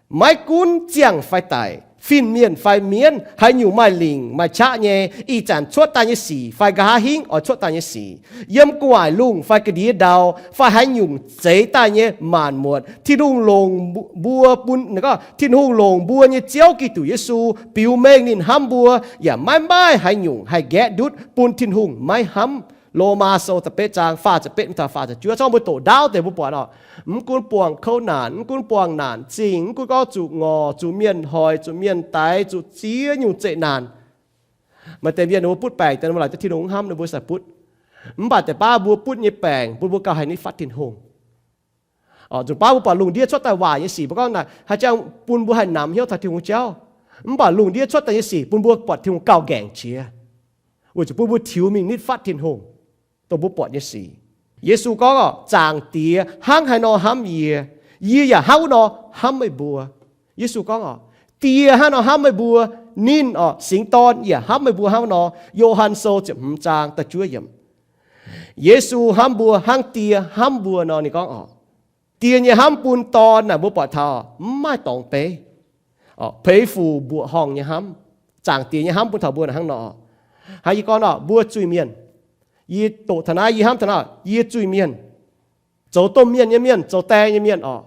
maiv gunv ziangh fai daic, fin-mienh fai mienv, haaix nyungc maaih lingc maaih qaqv nyei, ih zanc cuotv daaih nyei sic fai nqa'haav hingv oix cuotv daaih nyei sic, yiem gu'nguaaic lungh fai ga'ndiev ndau fai haaix nyungc zeix daaih nyei maanc muotc, Tin-Hungh longc mbuo bun, Tin-Hungh longc mbuo nyei Ziouv Giduc Yesu biux mengh ninh hnamv mbuo, yaac maiv maaih haaix nyungc haih nqaeqv ndutv bun Tin-Hungh maiv hnamv. Lomaa Sou da'betv zaang faah ziepc betv mingh taux faah ziepc juov. Zorqv mbuo doqc ndaauv deix mbuo buatc orqc, mv gunv buangh kouv naanc, mv gunv buangh naanc zingh, mv gunv gorngv zuqc ngorc, zuqc mienh hoic, zuqc mienh daix, zuqc ziex nyungc zeqc naanc, Maaih deix mienh ninh mbuo butv baengc daaih, ninh mbuo laaic duqv Tin-Hungh hnamv, ninh mbuo sai butv. Mv baac deix baav mbuo butv nyei baengc bun mbuo gauh haih nitv fatv Tin-Hungh. Oc, nzunc baav mbuo buatc lungh ndiev cuotv daaih waaic nyei sic, mbuo gorngv naaic haih jangx bun mbuo haih namx hnyouv taux Tin-Hungh jauv. Mv baac lungh ndiev cuotv daaih nyei sic bun mbuo buatc Tin-Hungh gauh nqaengc qiex, weic zuqc bun mbuo tiux mingh nitv fatv Tin-Hungh dongh mbuo buatc nyei sic. Yesu gorngv oc, Zaangc Diex hnangv haaix nor hnamv yie, yie yaac hnangv wuov nor hnamv meih mbuo. Yesu gorngv oc, Die hnangv nor hnamv meih mbuo, ninh oc, Singx Dorn yaac hnamv meih mbuo hnangv wuov nor. Yo^han Sou ziepc hmz zaang da'juov yiemc. Yesu hnamv mbuo hnangv Die hnamv mbuo nor, ninh gorngv oc, Die nyei hnamv bun Dorn naaic mbuo buatc taux mv maaih dorngx beiv. Peix fuc mbuoqc horngh nyei hnamv, Zaangc Diex nyei hnamv bun taux mbuo naaic hnangv nor. Hnangv yie gorngv oc, mbuo zuiz-mienh, yie doqc taux naaiv, yie hnamv taux naaiv, yie zuiz-mienh, zoux domh mienh nyei mienh, zoux die nyei mienh oc.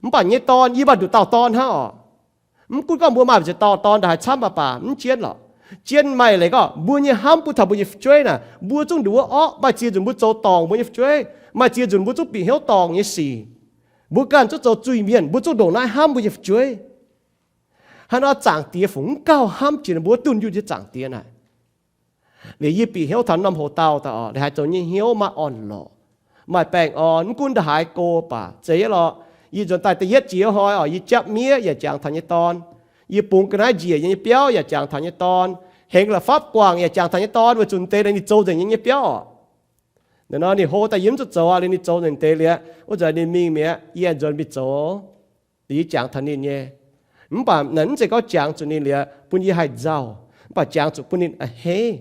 Mv baac nyei dorn, yie maaih nduqc dauh dorn hnangv oc. Mv gunv gorngv mbuo maaih nduqc dauh dorn ndongc haaix camv baac, mv jienv lorqc. Jienv maaih leiz gorngv mbuo nyei hnamv bun taux mbuo nyei fu'jueiv naaic, mbuo zungv nduqc wuov orqv. Maaih ziex nzunc mbuo zoux dorngc mbuo nyei fu'jueiv. Maaih ziex nzunc mbuo zungv bieqc hnyouv dorngc nyei sic. Mbuo ganh zungv zoux zuiz-mienh, mbuo zungv ndongc naaiv hnamv mbuo nyei fu'jueiv. Hnangv nor Zaangc Diex fungc mv gauh hnamv jiex ninh mbuo dunh yunh nyei Zaangc Diex naaic. Liuz yie bieqc hnyouv taux norm hoc-dauh daaih oc, liuz haaix zoux nyei hnyouv maiv orn-lorqc, maaih baengh orn. Mv gunv ndongc haaix go baac zeiz lorqc. Yie nzuonx daaih da'yietv jiex hnoi oc, yie japv miev yaac jangx taux nyei dorn. Yie bungx ga'naaiv njiec yiem nyei biauv yaac jangx taux nyei dorn. Hengx la'fapv guangc yaac jangx taux nyei dorn, weic zuqc deix ninh zoux nzengc yiem nyei biauv oc. Naaiv nor ninh hlo daaih yie mv zuqc zoux aqv, liuz ninh zoux nzengc deix liuz, wuov zanc ninh mingh mi'aqv, yie aengx nzuonx mingh zoux. Liuz yie jangx taux ninh nyei. Mv baac naaiv mv zeiz gorngv jangx zuqc ninh liuz bun yie haih nzauh, mv baac jangx zuqc bun ninh a'hneiv,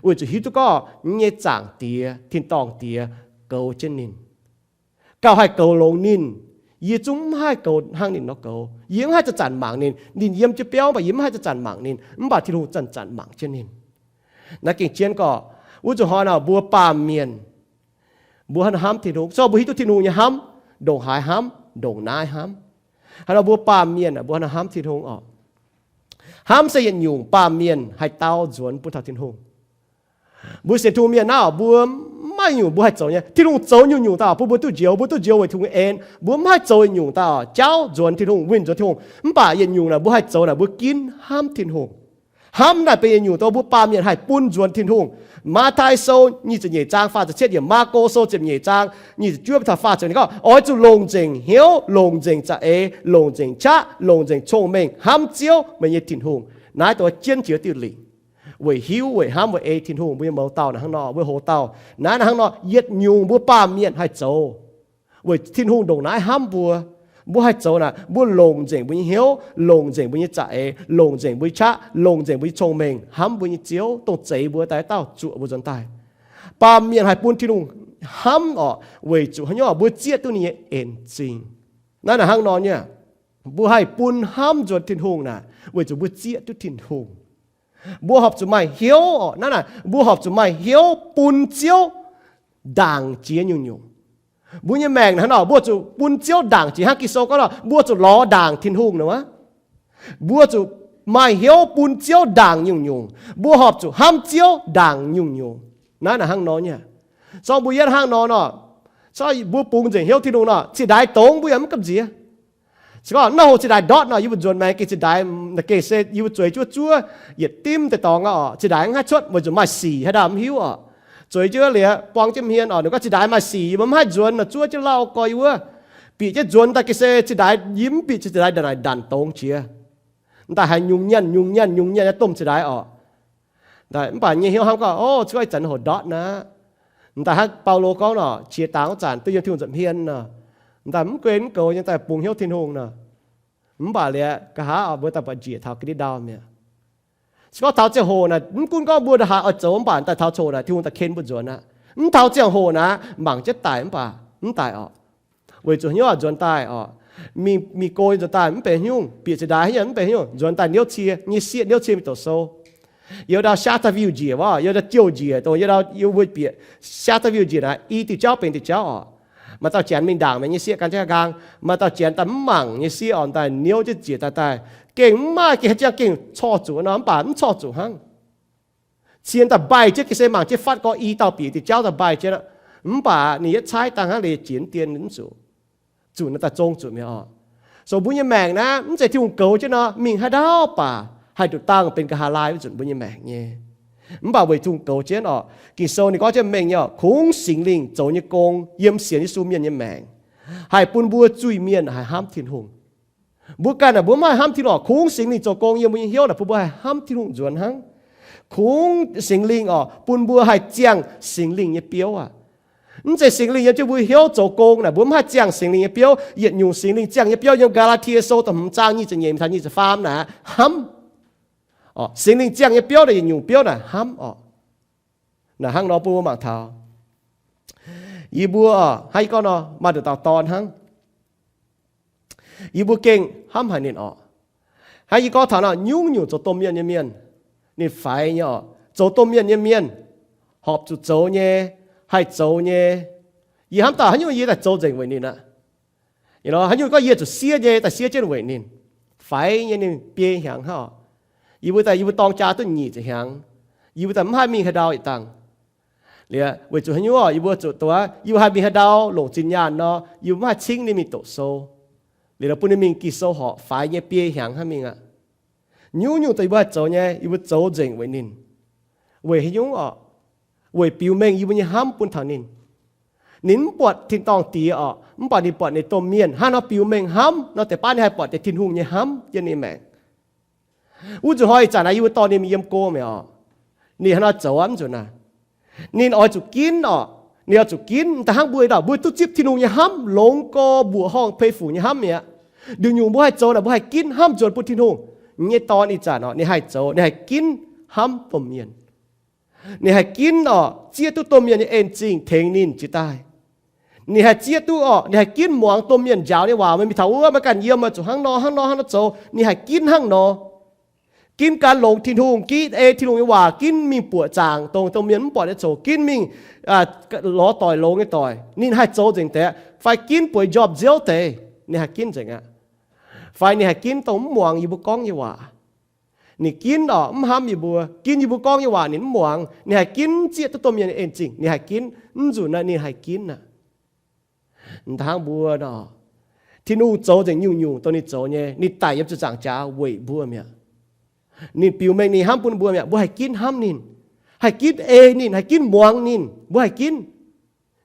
weic zuqc hiuv duqv gorngv yie nyei Zaangc Diex, tin-dorngh Diex, goux jienv ninh, gauh haih goux longx ninh. Yie zungv mv haih goux hnangv ninh nor goux. Yie mv haih zanc-zanc mangc ninh. Ninh yiem jienv biauv mv baac yie mv haih zanc-zanc mangc ninh, mv baac Tin-Hungh zanc-zanc mangc jienv ninh. Naaiv gengh jienv gorqv, wuov zuqc hnoi nor mbuo baamh mienh, mbuo hnamv Tin-Hungh, zorqv mbuo hiuv duqv Tin-Hungh nyei hnamv, ndongc haaix hnamv, ndongc naaiv hnamv. Hnangv nor mbuo baamh mienh mbuo hnamv Tin-Hungh oc, hnamv se yietc nyungc baamh mienh haih dau nzuonx bun taux Tin-Hungh. Mbuo sienx Tin-Hungh mienh naaiv oc, mbuo mv maaih nyungc mbuo haih zoux nyei. Tin-Hungh zoux nyungc-nyungc daaih bun mbuo duqv njoux, mbuo duqv njoux weic Tin-Hungh en. Mbuo mv haih zoux yietc nyungc daaih oc, jauv nzuonx Tin-Hungh, winh nzuonx Tin-Hungh. Mv baac yietc nyungc naaic mbuo haih zoux naaic mbuo ginv hnamv Tin-Hungh. Hnamv naaic benx yietc nyungc dongh mbuo baamh mienh haih bun nzuonx Tin-Hungh. Matv^taai Sou nyic ziepc nyeic zaang faah ziepc cietv yiemc, Maako Sou ziepc nyeic zaang nyic ziepc juov taux faah ziepc, ninh gorngv, Oix zuqc longc nzengc hnyouv, longc nzengc za'eix, longc nzengc qaqv, longc nzengc cong-mengh hnamv Ziouv, meih nyei Tin-Hungh. Naaiv dongh jienv jiex diuh lingc. Weic hiuv, weic hnamv, weic ei Tin-Hungh, mbuo nyei mouz dauh naaic hnangv nor, mbuo hoz dauh naaiv hnangv nor, yietc nyungc mbuo baamh mienh haih zoux. Weic Tin-Hungh ndongc naaiv hnamv mbuo, mbuo haih zoux naaic, mbuo longc nzengc mbuo nyei hnyouv, longc nzengc mbuo nyei za'eix, longc nzengc mbuo nyei qaqv, longc nzengc mbuo nyei cong-mengh hnamv mbuo nyei Ziouv, dongh zeix mbuo daaih dauh zuoqc mbuo nzuonx daaih. Baamh mienh haih bun Tin-Hungh hnamv oc, weic zuqc haaix nyungc mbuo zieqv duqv ninh nyei en zingh. Naaiv naaic hnangv nor nyei, mbuo haih bun hnamv nzuonx Tin-Hungh naaic, weic zuqc mbuo zieqv duqv Tin-Hungh. Mbuo horpc zuqc maaih hnyouv oc, naaiv naaic mbuo horpc zuqc maaih hnyouv bun Ziouv ndaangc jiex nyungc-nyungc. Mbuo nyei maengc hnangv nor, mbuo zuqc bun Ziouv ndaangc jiex hnangv Ging-Sou gorngv nor, mbuo zuqc lorz ndaangc Tin-Hungh nor. Mbuo zuqc maaih hnyouv bun Ziouv ndaangc nyungc-nyungc. Mbuo horpc zuqc hnamv Ziouv ndaangc nyungc-nyungc. Naaiv naaic hnangv nor nyei. Zorqv mbuo yietv hnangv nor nor, zorqv mbuo bungx nzengc hnyouv Tin-Hungh nor, zinh ndaix dongz mbuo yaac mv gamh nziex. Se gorngv nor hoc zinh ndaix ndortv nor, yie mbuo nzuonx maengx gengh zinh ndaix naaic gengh se yie mbuo zueiz jienv wuov zuov yietc dimv deix dorngx aqv oc. Zinh ndaix mv haih cuotv, weic zuqc maaih sic haaix dauh mv hiuv oc. Zueiz jienv liuz buang jienv hmien oc, ninh gorngv zinh ndaix maaih sic, yie mbuo mv haih nzuonx nor, zuov jienv lauh gorx yie wuov. Bieqc jienv nzuonx daaih gengh se zinh ndaix yie mv bieqc, zinh ndaix naaic ndanc dongz jiex. Daaih haiz nyungc nyianh nyungc nyianh nyungc nyianh nyei domh zinh ndaix oc. Daaih mv baac nyei hnyouv hnamv gorngv, o, se gorngv ih zanc hoc ndortv aqv. Daaih hnangv Baulo gorngv nor, qiex dangx wuov zanc duqv yiem Tin-Hungh nza'hmien nor, daaih mv guen mv goux nyei daaih bungx hnyouv Tin-Hungh nor, mv baac liuz nqa'haav mbuo daaih buatc njiec taux ga'ndiev ndau mi'aqv. Se gorngv taux ziangh hoc naaic, mv gunv gorngv mbuo ndongc haaix oix zoux, mv baac daaih taux ziangh hoc naaic Tin-Hungh daaih ken mbuo nzuonx aqv. Mv taux ziangh hoc naaic mangc jienv daic mv baac mv daic oc. Weic zuqc hnyouv aqc nzuonx daaih oc. Mingh, mingh go nzuonx daaih mv benx haaix nyungc, bieqc zinh ndaix haaix nyungc mv benx haaix nyungc, nzuonx daaih niouv cie, nyei sieqv niouv cie mingh doqc sou. Youz ndau siav daaih viuh njiec wuov, youz ndau jouh njiec, dongh youz ndau yie mbuo bieqc siav daaih viuh njiec naaic, i diuh jauv benx diuh jauv oc. Maaih dauh janx mingh ndaangc mienh nyei sieqv gan jienv nqaang, maaih dauh janx daaih mv mangc nyei sieqv oc, daaih niouv jienv njiec daaih daaih. Gengh mv maaih, gengh haaix jangx gengh corc zuqc nor, mv baac mv corc zuqc hnangv. Cien daaih mbaih jienv, gengh se mangc jienv fatv gorx i dauh bieqc diuh jauv daaih mbaih jienv aqv. Mv baac ninh yietv caaiv dangh hnangv leiz jiex mv dien mv zuqc. Zuqc naaiv daaih zong zuqc mi'aqv oc. So mbuo nyei maengc naaiv mv zeiz Tin-Hungh goux jienv nor, mingh haaix ndau baac haih nduqc dangh benx nqa'haav laai wuov nzunc mbuo nyei maengc nyei. Mv baac weic zuqc goux jienv orqc, Ging-Sou ninh gorngv jienv mengh nyei orqc, kungx Singx Lingh zoux nyei gong yiem sienx Yesu mienh nyei maengc, haih bun mbuo zuiz-mienh haih hnamv Tin-Hungh. Mbuo ganh naaic mbuo mv haih hnamv Tin-Hungh orqc, kungx Singx Lingh zoux gong yiem mbuo nyei hnyouv naaic bun mbuo haih hnamv Tin-Hungh nzuonx hnangv. Kungx Singx Lingh orqc bun mbuo haih ziangh Singx Lingh nyei biouv aqv. Mv zeiz Singx Lingh yiem jienv mbuo hnyouv zoux gong naaic mbuo mv haih ziangh Singx Lingh nyei biouv. Yietc nyungc Singx Lingh ziangh nyei biouv yiem Gaa^laa^tie Sou da'hmz zaang nyic ziepc nyeic taux nyic ziepc faam naaic hnamv. Singx Lingh ziangh nyei biouv naaic yietc nyungc biouv naaic hnamv orqc. Naaic hnangv nor bun mbuo mangc taux yie mbuo, hnangv yie gorngv nor, maaih nduqc dauh dorn hnangv. Yie mbuo gengh hnamv haic ninh orqc. Hnangv yie gorngv taux nor, nyungc-nyungc zoux domh mienh nyei mienh, ninh faix nyei orqc. Zoux domh mienh nyei mienh, horpc zuqc zoux nyei, haih zoux nyei. Yie hnamv daaih haaix nyungc yie daaih zoux nzengc weic ninh aqv. Haaix nyungc gorngv yie zuqc siev nyei, daaih siev jienv weic ninh. Faix nyei ninh biei hnyangx hnangv orqc. Yie mbuo daaih yie mbuo dorng jaa duqv nyic ziepc hnyangx, yie mbuo daaih mv haih mingh haaix ndau yietc dangh. Liuz weic zuqc haaix nyungc orqc, yie mbuo zuqc duqv, yie mbuo haih mingh haaix ndau longc zinh nyaanh nor, yie mbuo mv haih cingv ninh mingh doqc sou. Liuz bun ninh mingh Ging-Sou horqc, faix nyei biei hnyangx hnangv mingh aqv. Nyungc-nyungc dongh yie mbuo haih zoux nyei, yie mbuo zoux nzengc weic ninh. Weic haaix nyungc orqc? Weic biux mengh yie mbuo nyei hnamv bun taux ninh. Ninh mv buatc tin-dorngh diex orqc, mv baac ninh buatc ninh domh mienh hnangv nor biux mengh hnamv nor, deix baav ninh haih buatc deix Tin-Hungh nyei hnamv yiem ninh maengc. Wuov nzunc hnoi ih zanc naaiv yie mbuo dorh ninh mingh yiem go mi'aqv orqc. Ninh hnangv nor zoux aqv, mv nzunc naaic. Ninh oix zuqc ginv orqc. Ninh oix zuqc ginv, da'hnangv mbuo daaih mbuo duqv zipv Tin-Hungh nyei hnamv, longx gorx mbuoqc horngh pei fuc nyei hnamv mi'aqv. Nduqc nyungc mbuo haih zoux naaic mbuo haih ginv hnamv nzuonx bun Tin-Hungh. Nyei dorn ih zanc orqc, ninh haih zoux, ninh haih ginv hnamv domh mienh. Ninh haih ginv orqc, zieqv duqv domh mienh nyei en zingh tengx ninh jiex daaih. Ninh haih zieqv duqv orqc, ninh haih ginv muangx domh mienh njaaux nyei waac. Meih mingh taux wuov maiv ganh yiem, meih zuqc hnangv nor hnangv nor hnangv nor zoux. Ninh haih ginv hnangv nor. Ginv gan longx Tin-Hungh, ginv ei Tin-Hungh nyei waac, ginv mingh buoqc zaangc dongh domh mienh mv buatc nyei coc, ginv mingh lorz doic longx nyei doic. Ninh haih zoux nzengc deix. Fai ginv bueix njormh nziouv deix, ninh haih ginv nzengc aqv. Fai ninh haih ginv dongh mv muangx yie mbuo gorngv nyei waac. Ninh ginv orqc, mv hnamv yie mbuo, ginv yie mbuo gorngv nyei waac ninh mv muangx. Ninh haih ginv zieqv duqv domh mienh nyei en zingh, ninh haih ginv. Mv nzunc naaiv ninh haih ginv aqv. Hnangv mbuo nor, Tin-Hungh zoux nzengc nyungc-nyungc dongh ninh zoux nyei. Ninh daic yiem ziepc nzaangc jaax weic mbuo mi'aqv. Ninh biux mengh ninh hnamv bun mbuo mi'aqv. Mbuo haih ginv hnamv ninh, haih ginv ei ninh, haih ginv muangx ninh. Mbuo haih ginv.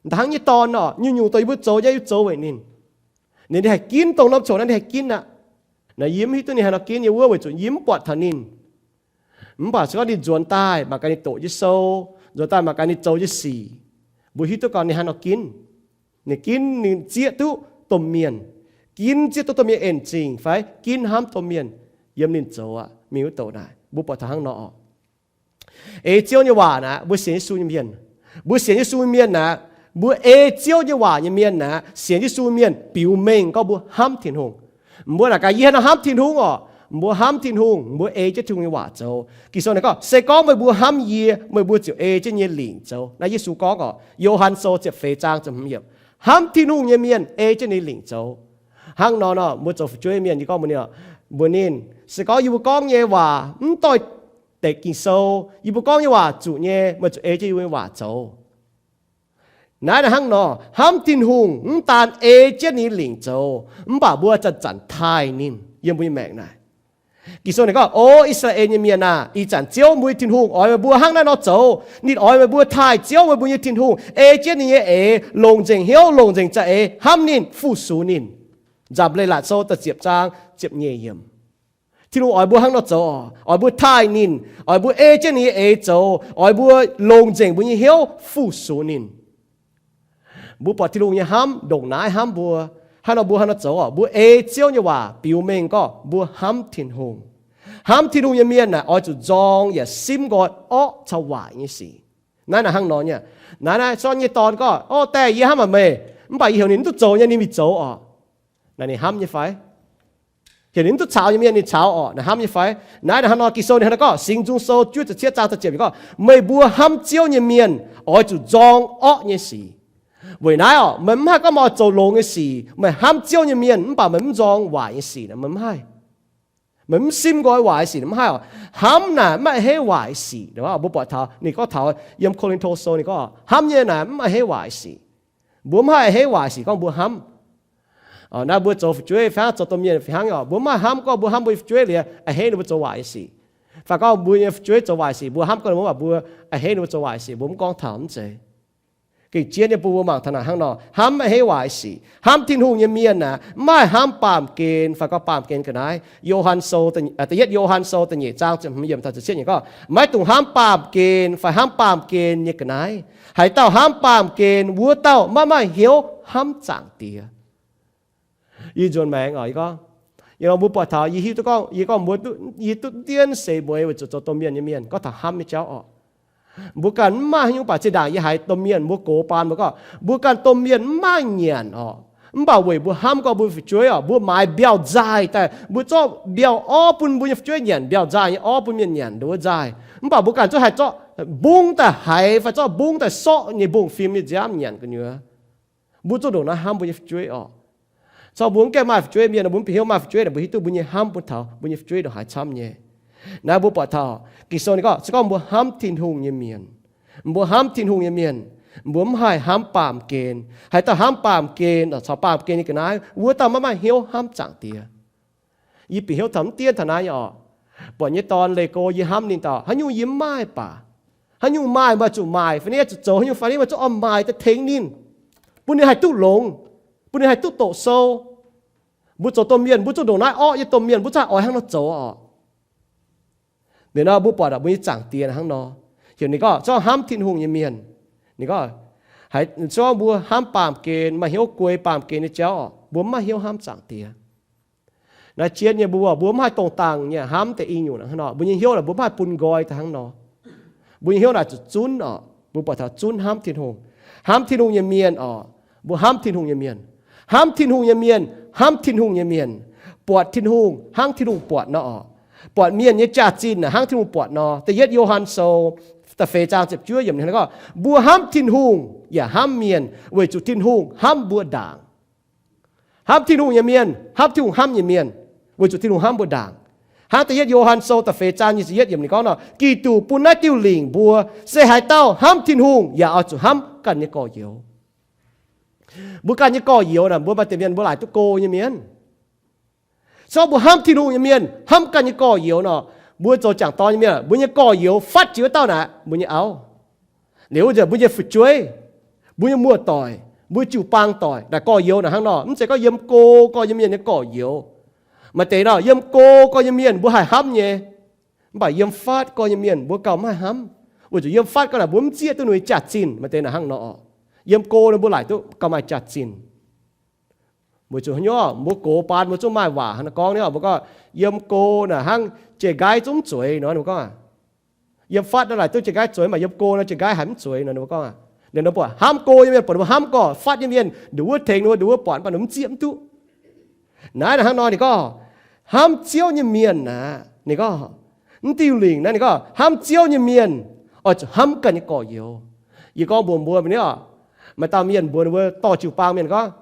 Hnangv nyei dorn orqc, nyungc-nyungc dongh yie mbuo zoux nyei, yie mbuo zoux weic ninh. Ninh haih ginv dongh norm coc naaiv ninh haih ginv aqv. Naaiv yie mv hiuv duqv ninh haaix nor ginv nyei wuov, weic zuqc yie mv buatc taux ninh. Mv baac se gorngv ninh nzuonx daaih mangc gaax ninh doqc nyei sou, nzuonx daaih mangc gaax ninh zoux nyei sic, mbuo hiuv duqv gorngv ninh haaix nor ginv. Ninh ginv ninh zieqv duqv domh mienh, ginv zieqv duqv domh mienh en zingh fai ginv hnamv domh mienh yiem ninh zoux aqv, mingh wuov doqc naaic. Mbuo buatc taux hnangv nor orqc. Ei Ziouv nyei waac naaic, mbuo sienx Yesu nyei mienh, mbuo sienx Yesu nyei mienh naaic, mbuo ei Ziouv nyei waac nyei mienh naaic, sienx Yesu mienh biux mengh gorngv mbuo hnamv Tin-Hungh. Mbuo naaic gaax, yie hnangv nor hnamv Tin-Hungh orqc. Mbuo hnamv Tin-Hungh, mbuo ei jienv Tin-Hungh nyei waac zoux. Ging-Sou naaic gorngv, se gorngv meih mbuo hnamv yie, meih mbuo ziouc ei jienv yie nyei lingc zoux. Naaiv Yesu gorngv orqc, Yo^han Sou ziepc feix zaang ziepc hmz yiemc. Hnamv Tin-Hungh nyei mienh ei jienv ninh lingc zoux. Hnangv nor nor, mbuo zoux fu'jueiv mienh, yie gorngv mbuox ninh, mbuox ninh, se gorngv yie mbuo gorngv nyei waac mv doix dekc Ging-Sou, yie mbuo gorngv nyei waac zuqc nyei, meih zuqc ei jienv yie mbuo nyei waac zoux. Naaiv naaic hnangv nor, hnamv Tin-Hungh mv daan ei jienv ninh lingc zoux, mv baac mbuo zanc-zanc taaih ninh yiem mbuo nyei maengc naaic. Ging-Sou naaic gorngv, O I^saa^laa^en nyei mienh aah! Ih zanc Ziouv mbuo nyei Tin-Hungh oix meih mbuo hnangv naaiv nor zoux. Ninh oix meih mbuo taaih Ziouv meih mbuo nyei Tin-Hungh, ei jienv ninh nyei eix, longc nzengc hnyouv, longc nzengc za'eix hnamv ninh, fu-sux ninh. Nzamc Leiz-Latc Sou da'ziepc zaang ziepc nyeic yiemc. Tin-Hungh oix mbuo hnangv nor zoux, oix mbuo taaih ninh, oix mbuo ei jienv ninh nyei eix zoux, oix mbuo longc nzengc mbuo nyei hnyouv fu-sux ninh. Mbuo buatc Tin-Hungh nyei hnamv ndongc naaiv hnamv mbuo. Hnangv nor mbuo hnangv nor zoux orqc, mbuo ei Ziouv nyei waac biux mengh gorngv mbuo hnamv Tin-Hungh. Hnamv Tin-Hungh nyei mienh naaic oix zuqc nzorng yaac simv nqoi orqv caux waaic nyei sic. Naaiv naaic hnangv nor nyei. Naaiv naaiv sortv nyei dorn gorngv, O diex, yie hnamv haic meih, mv baac yie heuc ninh mv duqv zoux nyei, ninh mingh zoux orqc. Naaic ninh hnamv nyei fai? Heuc ninh mv duqv caux nyei mienh ninh caux orqc, naaic hnamv nyei fai? Naaiv naaic hnangv nor, Ging-Sou ninh hnangv naaiv gorngv, Singx Nzung Sou juov ziepc cietv zaang da'ziepc yiemc gorngv, meih mbuo hnamv Ziouv nyei mienh oix zuqc nzorng orqv nyei sic. Weic naaiv orqc, meih mv haih gorngv meih oix zoux longx nyei sic, meih hnamv Ziouv nyei mienh mv baac meih mv nzorng waaic nyei sic, meih mv haih. Meih mv simv nqoi waaic nyei sic, mv haih orqc. Hnamv naaic mv maaih a'hneiv waaic nyei sic. Mbuo buatc taux ninh gorngv taux yiem Ko^lin^to Sou ninh gorngv, hnamv nyei naaic mv a'hneiv waaic nyei sic. Mbuo mv haih a'hneiv waaic nyei sic gorngv mbuo hnamv. Naaiv mbuo zoux fu'jueiv fai hnangv zoux domh mienh fai hnangv orqc, mbuo mv haih hnamv gorngv mbuo hnamv mbuo nyei fu'jueiv liuz a'hneiv ninh mbuo zoux waaic nyei sic. Fai gorngv mbuo nyei fu'jueiv zoux waaic sic, mbuo hnamv gorngv mbuo, mbuo a'hneiv ninh mbuo zoux waaic sic, mbuo mv gorngv taux, mv zeiz. Gengh jienv nyei bun mbuo mangc taux naaic hnangv nor, hnamv a'hneiv waaic sic, hnamv Tin-Hungh nyei mienh aah, mv maaih hnamv baamh gen fai gorngv baamh gen ga'naaiv. Yo^han Sou, da'yietv Yo^han Sou da'nyeic zaang ziepc hmz yiemc taux ziepc cietv yiemc gorngv, maiv dungx hnamv baamh gen fai hnamv baamh gen nyei ga'naaiv. Haaix dauh hnamv baamh gen, wuov dauh maiv maaih hnyouv hnamv Zaangc Diex. Yie nzuonx maengx oc, yie gorngv, yie nor mbuo buatc taux, yie hiuv duqv gorngv, yie gorngv mbuo, yie duqv dienv seix mueiz weic zuqc zoux domh mienh nyei mienh gorngv taux hnamv nyei jauv oc. Mbuo ganh mv maaih haaix nyungc, mv baac zinh ndaangc yie haiz domh mienh mbuo gox baan mbuo gorngv, mbuo ganh domh mienh mv maaih nyanc oc. Mv baac weic mbuo hnamv gorngv mbuo fu'jueiv oc, mbuo maaiz mbiauh nzaaih daaih, mbuo zorqv mbiauh orv bun mbuo nyei fu'jueiv nyanc, mbiauh nzaaih nyei orv bun mienh nyanc, nduov nzaaih. Mv baac mbuo ganh zorqv haih zorqv mbungv daaih haiz fai zorqv mbungv daaih sorqv nyei mbungv-fim nyei nziaamv nyanc gu'nyuoz. Mbuo zuqc ndongc naaiv hnamv mbuo nyei fu'jueiv oc. Corc mbuo mv gaengh maaih fu'jueiv mienh, mbuo mv bieqc hnyouv maaih fu'jueiv, mbuo hiuv duqv mbuo nyei hnamv bun taux mbuo nyei fu'jueiv ndongc haaix camv nyei. Naaiv mbuo buatc taux Ging-Sou ninh gorngv, se gorngv mbuo hnamv Tin-Hungh nyei mienh, mbuo hnamv Tin-Hungh nyei mienh, mbuo mv haih hnamv baamh gen. Haaix dauh hnamv baamh gen, caux baamh gen nyei ga'naaiv, wuov dauh maiv maaih hnyouv hnamv Zaangc Diex. Yie bieqc hnyouv taux mv dienv taux naaiv nyei oc. Buatc nyei dorn leih go, yie hnamv ninh dauh, haaix nyungc yie mv maaih baac, haaix nyungc maaih maaih zuqc maaic fai ni, zuqc zoux haaix nyungc fai ni, maaih zuqc oix maaic daaih tengx ninh, bun ninh haih duqv longx, bun ninh haih duqv doqc sou. Mbuo zoux domh mienh, mbuo zuqc ndongc naaiv orqv nyei domh mienh, mbuo zungv haih oix hnangv nor zoux oc. Liuz nor mbuo buatc mbuo nyei Zaangc Diex hnangv nor, heuc ninh gorngv zorqv hnamv Tin-Hungh nyei mienh, ninh gorngv, haaix zorqv mbuo hnamv baamh gen, maaih hnyouv guei baamh gen nyei jauv oc, mbuo mv maaih hnyouv hnamv Zaangc Diex. Naaiv jienv nyei mbuo, mbuo mv haih dongh dangh nyei hnamv deix i nyungc hnangv nor. Mbuo nyei hnyouv naaic mbuo mv haih bun nqoi daaih hnangv nor. Mbuo nyei hnyouv naaic zuqc zunv oc. Mbuo buatc taux zunv hnamv Tin-Hungh. Hnamv Tin-Hungh nyei mienh oc, mbuo hnamv Tin-Hungh nyei mienh. Hnamv Tin-Hungh nyei mienh hnamv Tin-Hungh nyei mienh, buatc Tin-Hungh hnangv Tin-Hungh buatc nor oc. Buatc mienh nyei jaax-zinh naaic hnangv Tin-Hungh buatc nor. Da'yietv Yo^han Sou da'feix zaang ziepc juov yiemc ninh gorngv, mbuo hnamv Tin-Hungh yaac hnamv mienh weic zuqc Tin-Hungh hnamv mbuo ndaangc. Hnamv Tin-Hungh nyei mienh hnamv Tin-Hungh hnamv nyei mienh, weic zuqc Tin-Hungh hnamv mbuo ndaangc. Hnangv da'yietv Yo^han Sou da'feix zaang nyic ziepc yietv yiemc ninh gorngv nor, Giduc bun naaiv diuh lingc mbuo, se haaix dauh hnamv Tin-Hungh yaac oix zuqc hnamv ganh nyei gorx-youz. Mbuo ganh nyei gorx-youz naaic, mbuo maaih deix mienh mbuo laaic duqv go nyei mienh. Se gorngv mbuo hnamv Tin-Hungh nyei mienh hnamv ganh nyei gorx-youz nor, mbuo zoux jangc dorn nyei mienh, mbuo nyei gorx-youz fatv jiex wuov dauh naaic mbuo nyei auv, liuz wuov nzunc mbuo nyei fu'jueiv, mbuo nyei muoz-doic, mbuo jiu-baang doic naaic gorx-youz naaic hnangv nor. Mv zeiz gorngv yiem go gorx nyei mienh nyei gorx-youz. Maaih deix nor yiem go gorx nyei mienh mbuo haih hnamv nyei, mv baac yiem fatv gorx nyei mienh mbuo gauh mv haih hnamv, weic zuqc yiem fatv gorx naaic mbuo mv zieqv duqv ninh nyei jaax-zinh. Maaih deix naaic hnangv nor, yiem go nor mbuo laaic duqv gauh maaih jaax-zinh. Weic zuqc haaix nyungc, mbuo gox baan mbuo zungv maaih waac hnangv nor gorngv ni, mbuo gorngv yiem go naaic hnangv jiex nqaiv zungv mv zueiz nor, mbuo gorngv, yiem fatv nor laaic duqv jiex nqaiv zueiz, mv baac yiem go nor jiex nqaiv haiz mv zueiz nor, mbuo gorngv. Liuz ninh mbuo buatc hnamv go nyei mienh, buatc ninh mbuo hnamv gorx, fatv nyei mienh nduqc wuov tengx ninh mbuo, nduqc wuov buatc, mv baac ninh mv zieqv mv duqv. Naaiv naaic hnangv nor ninh gorngv, hnamv Ziouv nyei mienh naaic, ninh gorngv, mv diuh lingc naaiv ninh gorngv hnamv Ziouv nyei mienh oix zuqc hnamv ganh nyei gorx-youz. Yie gorngv mbuox mbuo ni oc, maaih dauh mienh mbuox ninh mbuo dorh jiu-baang mienh gorngv,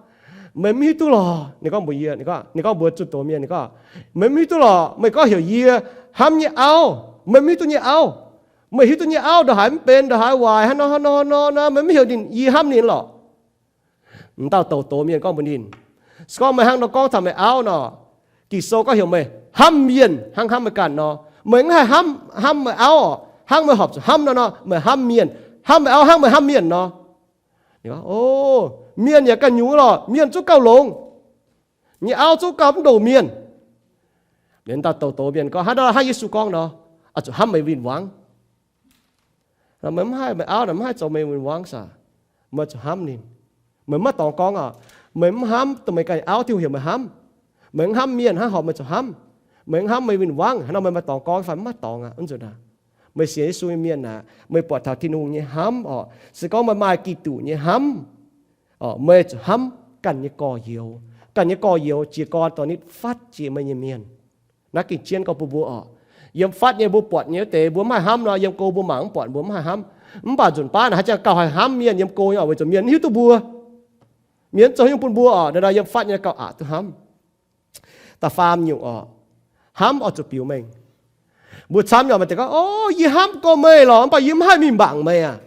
meih mv hiuv duqv lorqc. Ninh gorngv mbuox yie, ninh gorngv mbuox zunh doz mienh, ninh gorngv, meih mv hiuv duqv lorqc, meih gorngv heuc yie hnamv nyei auv, meih mv hiuv duqv nyei auv. Meih hiuv duqv nyei auv ndongc haaix mv benx, ndongc haaix waaic, hnangv nor hnangv nor hnangv nor, meih mv heuc ninh, yie hnamv ninh lorqc. M'dauh douz-doz mienh gorngv mbuox ninh, se gorngv meih hnangv nor gorngv taux meih auv nor, Ging-Sou gorngv heuc meih hnamv mienh hnangv hnamv meih ganh nor. Meih mv haih hnamv, hnamv meih auv oc, hnangv meih horpc zuqc hnamv nor nor, meih hnamv mienh. Hnamv meih auv hnangv meih hnamv mienh nor. O, mienh yaac ganh nyungc lorqc, mienh zungv gauh longx, nyei auv zungv gauh mv ndongc mienh. Liuz dauh douz-doz mienh gorngv, hnangv nor hnangv Yesu gorngv nor, oix zuqc hnamv meih win-wangv. Meih mv haih, meih auv naaic mv haih zoux meih win-wangv saah? Meih zuqc hnamv ninh. Meih mv maaih dorngx gorngv oc. Meih mv hnamv dongh meih ganh auv, Tin-Hungh heuc meih hnamv. Meih mv hnamv mienh hnangv, horpc meih zuqc hnamv. Meih mv hnamv meih win-wangv hnangv nor, meih maaih dorngx gorngv fai mv maaih dorngx aqv? Wuov nzunc aac, meih sienx Yesu nyei mienh aac, meih buatc taux Tin-Hungh nyei hnamv oc. Se gorngv meih maaih Giduc nyei hnamv, meih zuqc hnamv ganh nyei gorx-youz. Ganh nyei gorx-youz jiez gorn dorh nitv fatv jiex meih nyei mienh. Naaiv gengh jienv gorngv bun mbuo oc. Yiem fatv nyei mbuo buatc nyei wuov deix mbuo mv haih hnamv nor, yiem go mbuo mangc mv buatc mbuo mv haih hnamv. Mv baac nzunc baav naaic haaix jangx gauh haih hnamv mienh yiem go nyei oc, weic zuqc mienh mv hiuv duqv mbuo. Mienh mv zoux haaix nyungc bun mbuo oc, naaiv nor yiem fatv nyei gauh aqc duqv hnamv. Da'faam nyungc oc, hnamv oix zuqc biux mengh. Mbuo camv nyei oc, maaih deix gorngv, o, yie hnamv gorx meih lorqc, mv baac yie mv haih mingh mangc meih aqv.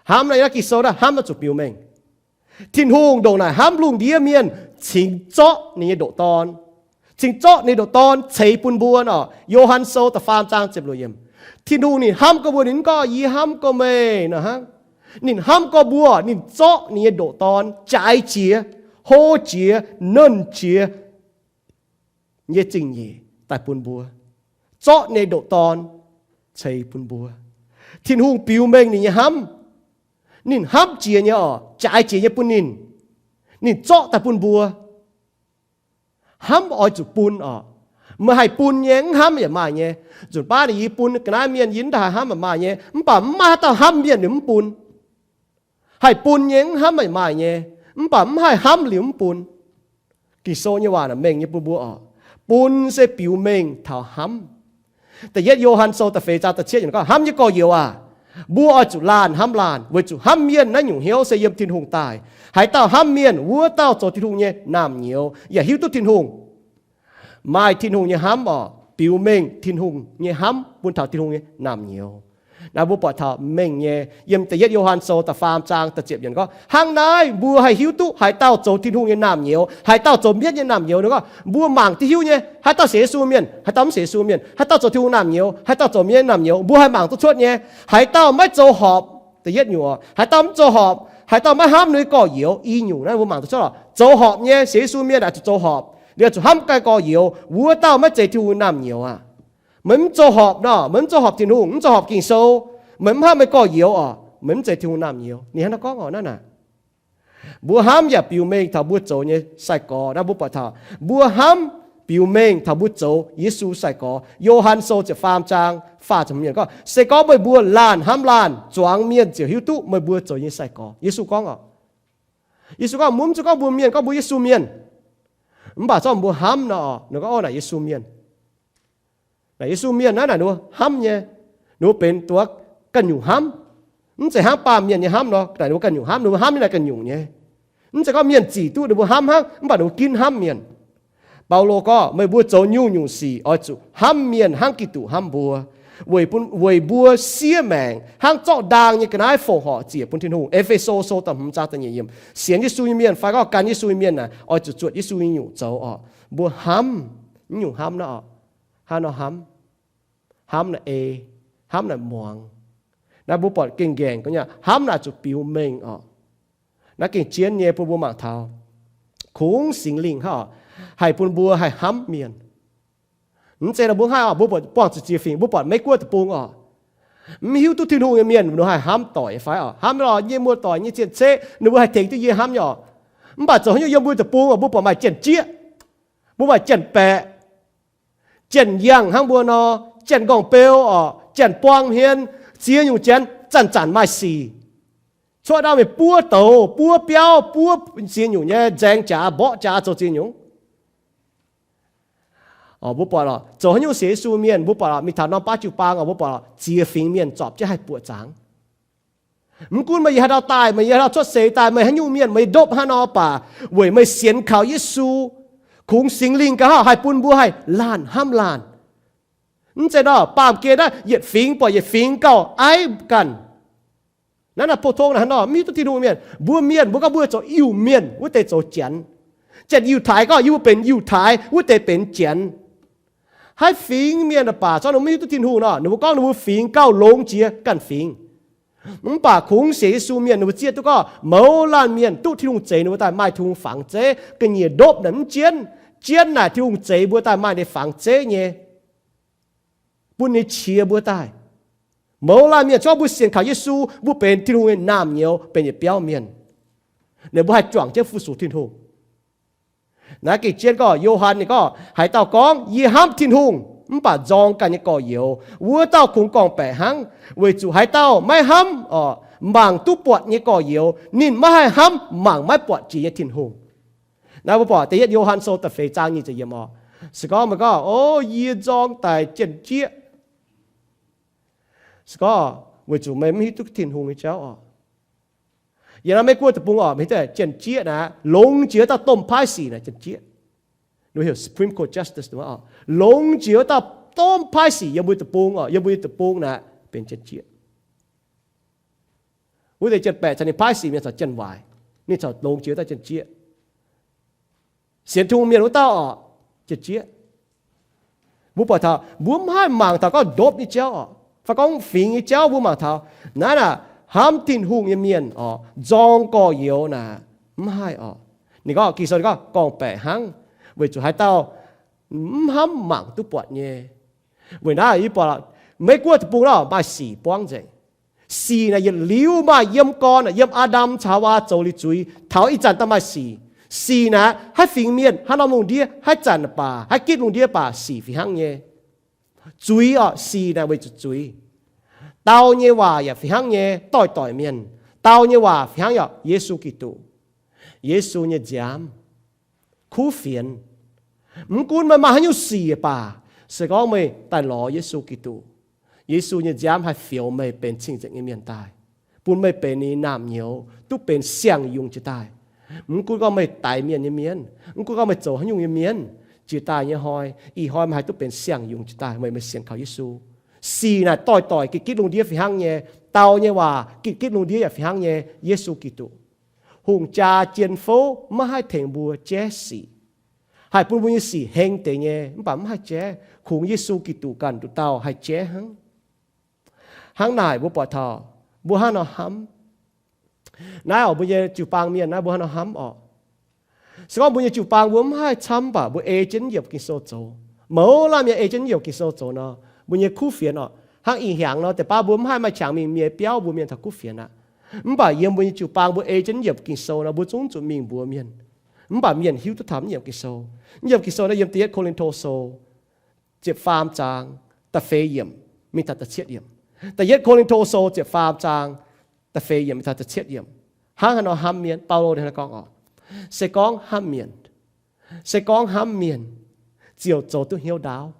Hnamv naaiv, Ging-Sou naaiv hnamv oix zuqc biux mengh. Tin-Hungh ndongc naaic hnamv lungh ndiev mienh cingx zorqv ninh nyei ndoqc Dorn, cingx zorqv ninh ndoqc Dorn ceix bun mbuo nor. Yo^han Sou da'faam zaang ziepc luoqc yiemc, Tin-Hungh ninh hnamv gorx mbuo, ninh mv gorngv yie hnamv gorx meih nor hnangv. Ninh hnamv gorx mbuo, ninh zorqv ninh nyei ndoqc Dorn jaaix jiex, hlo jiex, nernh jiex nyei zingh nyeic daaih bun mbuo, zorqv ninh ndoqc Dorn ceix bun mbuo. Tin-Hungh biux mengh ninh nyei hnamv. Ninh hnamv jiex nyei oc, jaaix jiex nyei bun ninh. Ninh zorqv daaih bun mbuo. Hnamv oix zuqc bun oc. Meih haih bun nyei, mv hnamv yaac maaih nyei. Nzunc baav ninh yie bun ga'naaiv mienh, yie mv daaih haih hnamv yaac maaih nyei, mv baac mv maaih haaix dauh hnamv mienh ninh mv bun. Haih bun nyei, mv hnamv yaac maaih nyei, mv baac mv haih hnamv liuz mv bun. Ging-Sou nyei waac naaic mengh nyei bun mbuo oc. Bun se biux mengh taux hnamv. Da'yietv Yo^han Sou da'feix zaang da'cietv yiemc gorngv, Hnamv nyei gorx-youz aah! Mbuo oix zuqc laanh hnamv laanh, weic zuqc hnamv mienh naaiv nyungc hnyouv se yiem Tin-Hungh daaih. Haaix dauh hnamv mienh, wuov dauh zoux Tin-Hungh nyei naamh nyouz yaac hiuv duqv Tin-Hungh. Maaih Tin-Hungh nyei hnamv oc, biux mengh Tin-Hungh nyei hnamv bun taux Tin-Hungh nyei naamh nyouz. Naaiv mbuo buatc taux mengh nyei yiem da'yietv Yo^han Sou da'faam zaang da'ziepc yiemc gorngv, Hnangv naaiv mbuo haih hiuv duqv haaix dauh zoux Tin-Hungh nyei naamh nyouz, haaix dauh zoux mienv nyei naamh nyouz. Ninh gorngv mbuo mangc duqv hiuv nyei, haaix dauh sienx Yesu mienh, haaix dauh mv sienx Yesu mienh, haaix dauh zoux Tin-Hungh naamh nyouz, haaix dauh zoux mienv nyei naamh nyouz, mbuo haih mangc duqv cuotv nyei. Haaix dauh maiv zoux horpc, da'yietv nyungc, haaix dauh mv zoux horpc, haaix dauh maiv hnamv ninh nyei gorx-youz, i nyungc naaiv mbuo mangc duqv cuotv oc. Zoux horpc nyei sienx Yesu mienh aah, zuqc zoux horpc, ninh zuqc hnamv ganh gorx-youz, wuov dauh maiv zeiz Tin-Hungh nyei naamh nyouz aqv. Meih mv zoux horpc nor, meih mv zoux horpc Tin-Hungh, mv zoux horpc Ging-Sou, meih mv hnamv meih gorx-youz oc, meih mv zeiz Tin-Hungh naamh nyouz. Ninh hnangv naaiv gorngv oc. Naaiv naaic mbuo hnamv yaac biux mengh taux mbuo zoux nyei sai-gorx. Naaiv mbuo buatc taux mbuo hnamv biux mengh taux mbuo zoux Yesu sai-gorx. Yo^han Sou ziepc faam zaang faah ziepc hmz yiemc gorngv, Se gorngv meih mbuo laanh hnamv laanh, zuangx mienh ziouc hiuv duqv meih mbuo zoux nyei sai-gorx. Yesu gorngv oc. Yesu gorngv, mv zeiz gorngv mbuo mienh gorngv mbuo Yesu mienh, mv baac zorqv mbuo hnamv nor, ninh gorngv, Naaic Yesu mienh. Naaic Yesu mienh naaiv, naaic ninh mbuo hnamv nyei, ninh mbuo benx duqv ganh nyungc hnamv. Mv zeiz hnangv baamh mienh nyei hnamv nor, naaic ninh mbuo ganh nyungc hnamv, ninh mbuo hnamv nyei naaic ganh nyungc nyei. Mv zeiz gorngv mienh zic duqv ninh mbuo hnamv hnangv, mv baac ninh mbuo ginv hnamv mienh. Baulo gorngv, Meih mbuo zoux nyungc-nyungc sic oix zuqc hnamv mienh hnangv Giduc hnamv mbuo, weic bun, weic mbuo siev maengc hnangv zorqv ndaang nyei ga'naaiv fongc horc ziec bun Tin-Hungh. E^fe^so Sou da'hmz zaang da'nyeic yiemc. Sienx Yesu nyei mienh fai gorngv gan Yesu nyei mienh naaic oix zuqc zuotc Yesu nyei nyungc zoux oc. Mbuo hnamv, naaiv nyungc hnamv naaiv oc. Hnangv nor hnamv, hnamv naaic ei, hnamv naaic muangx. Naaiv mbuo buatc gengh nqaengc gorngv nyei, hnamv naaic zuqc biux mengh oc. Naaiv gengh jienv nyei bun mbuo mangc taux kungx Singx Lingh hnangv oc, haih bun mbuo haih hnamv mienh. Mv zeiz nor mbuo haih oc, mbuo buatc buangh zuqc ziex fingx, mbuo buatc Meiv Guoqv deic-bung oc. Mv hiuv duqv Tin-Hungh nyei mienh ninh haih hnamv doic fai oc, hnamv lorz yie nyei muoz-doic nyei zien ceqv, ninh mbuo haih tengx duqv yie hnamv nyei oc. Mv baac zoux haaix nyungc yiem mbuo deic-bung oc, mbuo buatc maaih janx-jieqv, mbuo maaih janx-baeqc, janx-yangh hnangv mbuo nor, janx-nqorngv-beu oc, janx-buang hmien, ziex nyungc janx zanc-zanc maaih sic. Cuotv ndau mingh buov douz, buov biauv, buov ziex nyungc nyei nzaeng jaax, mborqv jaax, zoux ziex nyungc. Mbuo buatc oc, zoux haaix nyungc sienx Yesu mienh, mbuo buatc oc, mingh taux norm baav jiu-baang oc, mbuo buatc oc, ziex fingx mienh zorpc jienv haih buoqc zaangc. Mv gunv meih yiem haaix ndau daaih, meih yiem haaix ndau cuotv seix daaih, meih haaix nyungc mienh, meih ndopv haaix nor baac, weic meih sienx kaux Yesu, kungx Singx Lingh gaax hnangv haih bun mbuo haih laanh hnamv laanh. Mv zeiz nor, baamh gen naaiv yietc fingx buatc yietc fingx gauh aiv ganh. Naaiv naaic pou-tong naaic hnangv nor, mv hiuv duqv Tin-Hungh mienh. Mbuo mienh, mbuo gorngv mbuo zoux Iu-Mienh, wuov deix zoux Janx. Janx-Yiutai gorngv yie mbuo benx Yiutai, wuov deix benx Janx. Haaix fingx mienh baac, zorqv ninh mbuo mv hiuv duqv Tin-Hungh nor, ninh mbuo gorngv ninh mbuo fingx gauh longx jiex ganh fingx. Mv baac kungx sienx Yesu mienh ninh mbuo zieqv duqv gorngv mouz laanh mienh duqv Tin-Hungh zeix ninh mbuo daaih maaih Tin-Hungh fangx zeiv, ga'nyiec ndopv naaic mv jienv. Jienv naaic Tin-Hungh zeix mbuo daaih maaih ninh fangx zeiv nyei, bun ninh qiex mbuo daaih. Mouz laanh mienh, zorqv mbuo sienx kaux Yesu, mbuo benx Tin-Hungh nyei naamh nyouz, benx yietc biauv mienh. Ninh mbuo haih juangc jienv fu-sux Tin-Hungh. Naaiv gengh jienv gorngv, Yo^han ninh gorngv, haaix dauh gorngv, Yie hnamv Tin-Hungh, mv baac nzorng ganh nyei gorx-youz, wuov dauh kungx gorngv-baeqc hnangv. Weic zuqc haaix dauh maiv hnamv oc, mangc duqv buatc nyei gorx-youz, ninh maiv haih hnamv mangc maiv buatc jiex nyei Tin-Hungh. Naaiv mbuo buatc da'yietv Yo^han Sou da'feix zaang nyic ziepc yiemc oc. Se gorngv meih gorngv, O, yie nzorng daic janx-jieqv. Se gorngv weic zuqc meih mv hiuv duqv Tin-Hungh nyei jauv oc. Yiem naaiv Meiv Guoqv deic-bung oc, mv hiuv duqv janx-jieqv naaic, longx jiex wuov dauh domh paaiv sic naaic janx-jieqv. Ninh heuc Supreme Court Justice oc. Longx jiex wuov dauh domh paaiv sic yiem mbuo deic-bung oc, yien mui deic-bung naaic benx janx-jieqv. Wuov deix janx-baeqc caux ninh paaiv sic mienh caux janx-waaic, ninh caux longx jiex wuov dauh janx-jieqv. Sienx Tin-Hungh mienh wuov dauh oc, Jiex jieqv. Mbuo buatc taux mbuo mv haih mangc taux gorngv ndopv nyei jauv oc, fai gorngv fingx nyei jauv. Mbuo mangc taux naaiv naaic, hnamv Tin-Hungh nyei mienh oc, nzorng gorx-youz naaic mv haih oc. Ninh gorngv, Ging-Sou ninh gorngv gorngv-baeqc hnangv, weic zuqc haaix dauh mv hnamv mangc duqv buatc nyei. Weic naaiv yie buatc Meiv Guoqv deic-bung naaic maaih sic buangv nzengc. Sic naaic yietc liuz maaih yiem gorn, yiem Aa^ndam caux Haawaa zoux liuz zuiz, taux ih zanc daaih maaih sic. Sic naaic haaix fingx mienh, haaix norm lungh ndiev, haaix zanc baac, haaix gitv lungh ndiev baac sic fih hnangv nyei. Zuiz oc, sic naaic weic zuqc zuiz. Dau nyei waac yaac fih hnangv nyei, doix-doic mienh. Dau nyei waac fih hnangv yaac Yesu Giduc. Yesu nyei nziaamv kuv fienx. Mv gunv meih maaih haaix nyungc sic baac, se gorngv meih daaih lorz Yesu Giduc, Yesu nyei nziaamv haih fioux meih benx cing-nzengc nyei mienh daaih, bun meih benx ninh naamh nyouz, duqv benx siang-yungz jiex daaih. Mv gunv gorngv meih daix mienh nyei mienh, mv gunv gorngv meih zoux haaix nyungc nyei mienh, jiex daaih nyei hnoi, ih hnoi meih haih duqv benx siang-yungz jiex daaih, weic meih sienx kaux Yesu. Sic naaic doix-doic gitv gitv lungh ndiev fih hnangv nyei. Dau nyei waac gitv gitv lungh ndiev yaac fih hnangv nyei, Yesu Giduc. Hungh jaa jien fouv maiv haih tengx mbuo jaiv sic. Haih bun mbuo nyei sic heng deix nyei, mv baac mv haih jaiv. Kungx Yesu Giduc ganh nduqc dauh haih jaiv hnangv. Hnangv naaic mbuo buatc taux mbuo hnangv nor hnamv. Naaiv oc, mbuo nyei jiu-baang mienh naaiv mbuo hnangv nor hnamv oc. Se gorngv mbuo nyei jiu-baang mbuo mv haih camv baac mbuo ei jienv yiemc Ging-Sou zoux, mouz laanh mienh ei jienv yiemc Ging-Sou zoux nor, mbuo nyei kuv fienx oc, hnangv ih hnyangx nor deix baav mbuo mv haih maaih qangx mingh mienh biauv mbuo mienh taux kuv fienx aqv. Mv baac yiem mbuo nyei jiu-baang mbuo ei jienv yiemc Ging-Sou nor, mbuo zungv zuqc mingh mbuox mienh. Mv baac mienh hiuv duqv taux mv yiemc Ging-Sou. Mv yiemc Ging-Sou naaiv yiem da'yietv Ko^lin^to Sou ziepc faam zaang da'feix yiemc mingh taux da'cietv yiemc. Da'yietv Ko^lin^to Sou ziepc faam zaang da'feix yiemc mingh taux da'cietv yiemc. Hnangv haaix nor hnamv mienh, Baulo ninh gorngv oc, se gorngv hnamv mienh, se gorngv hnamv mienh ziouc zoux duqv hnyouv ndaauv,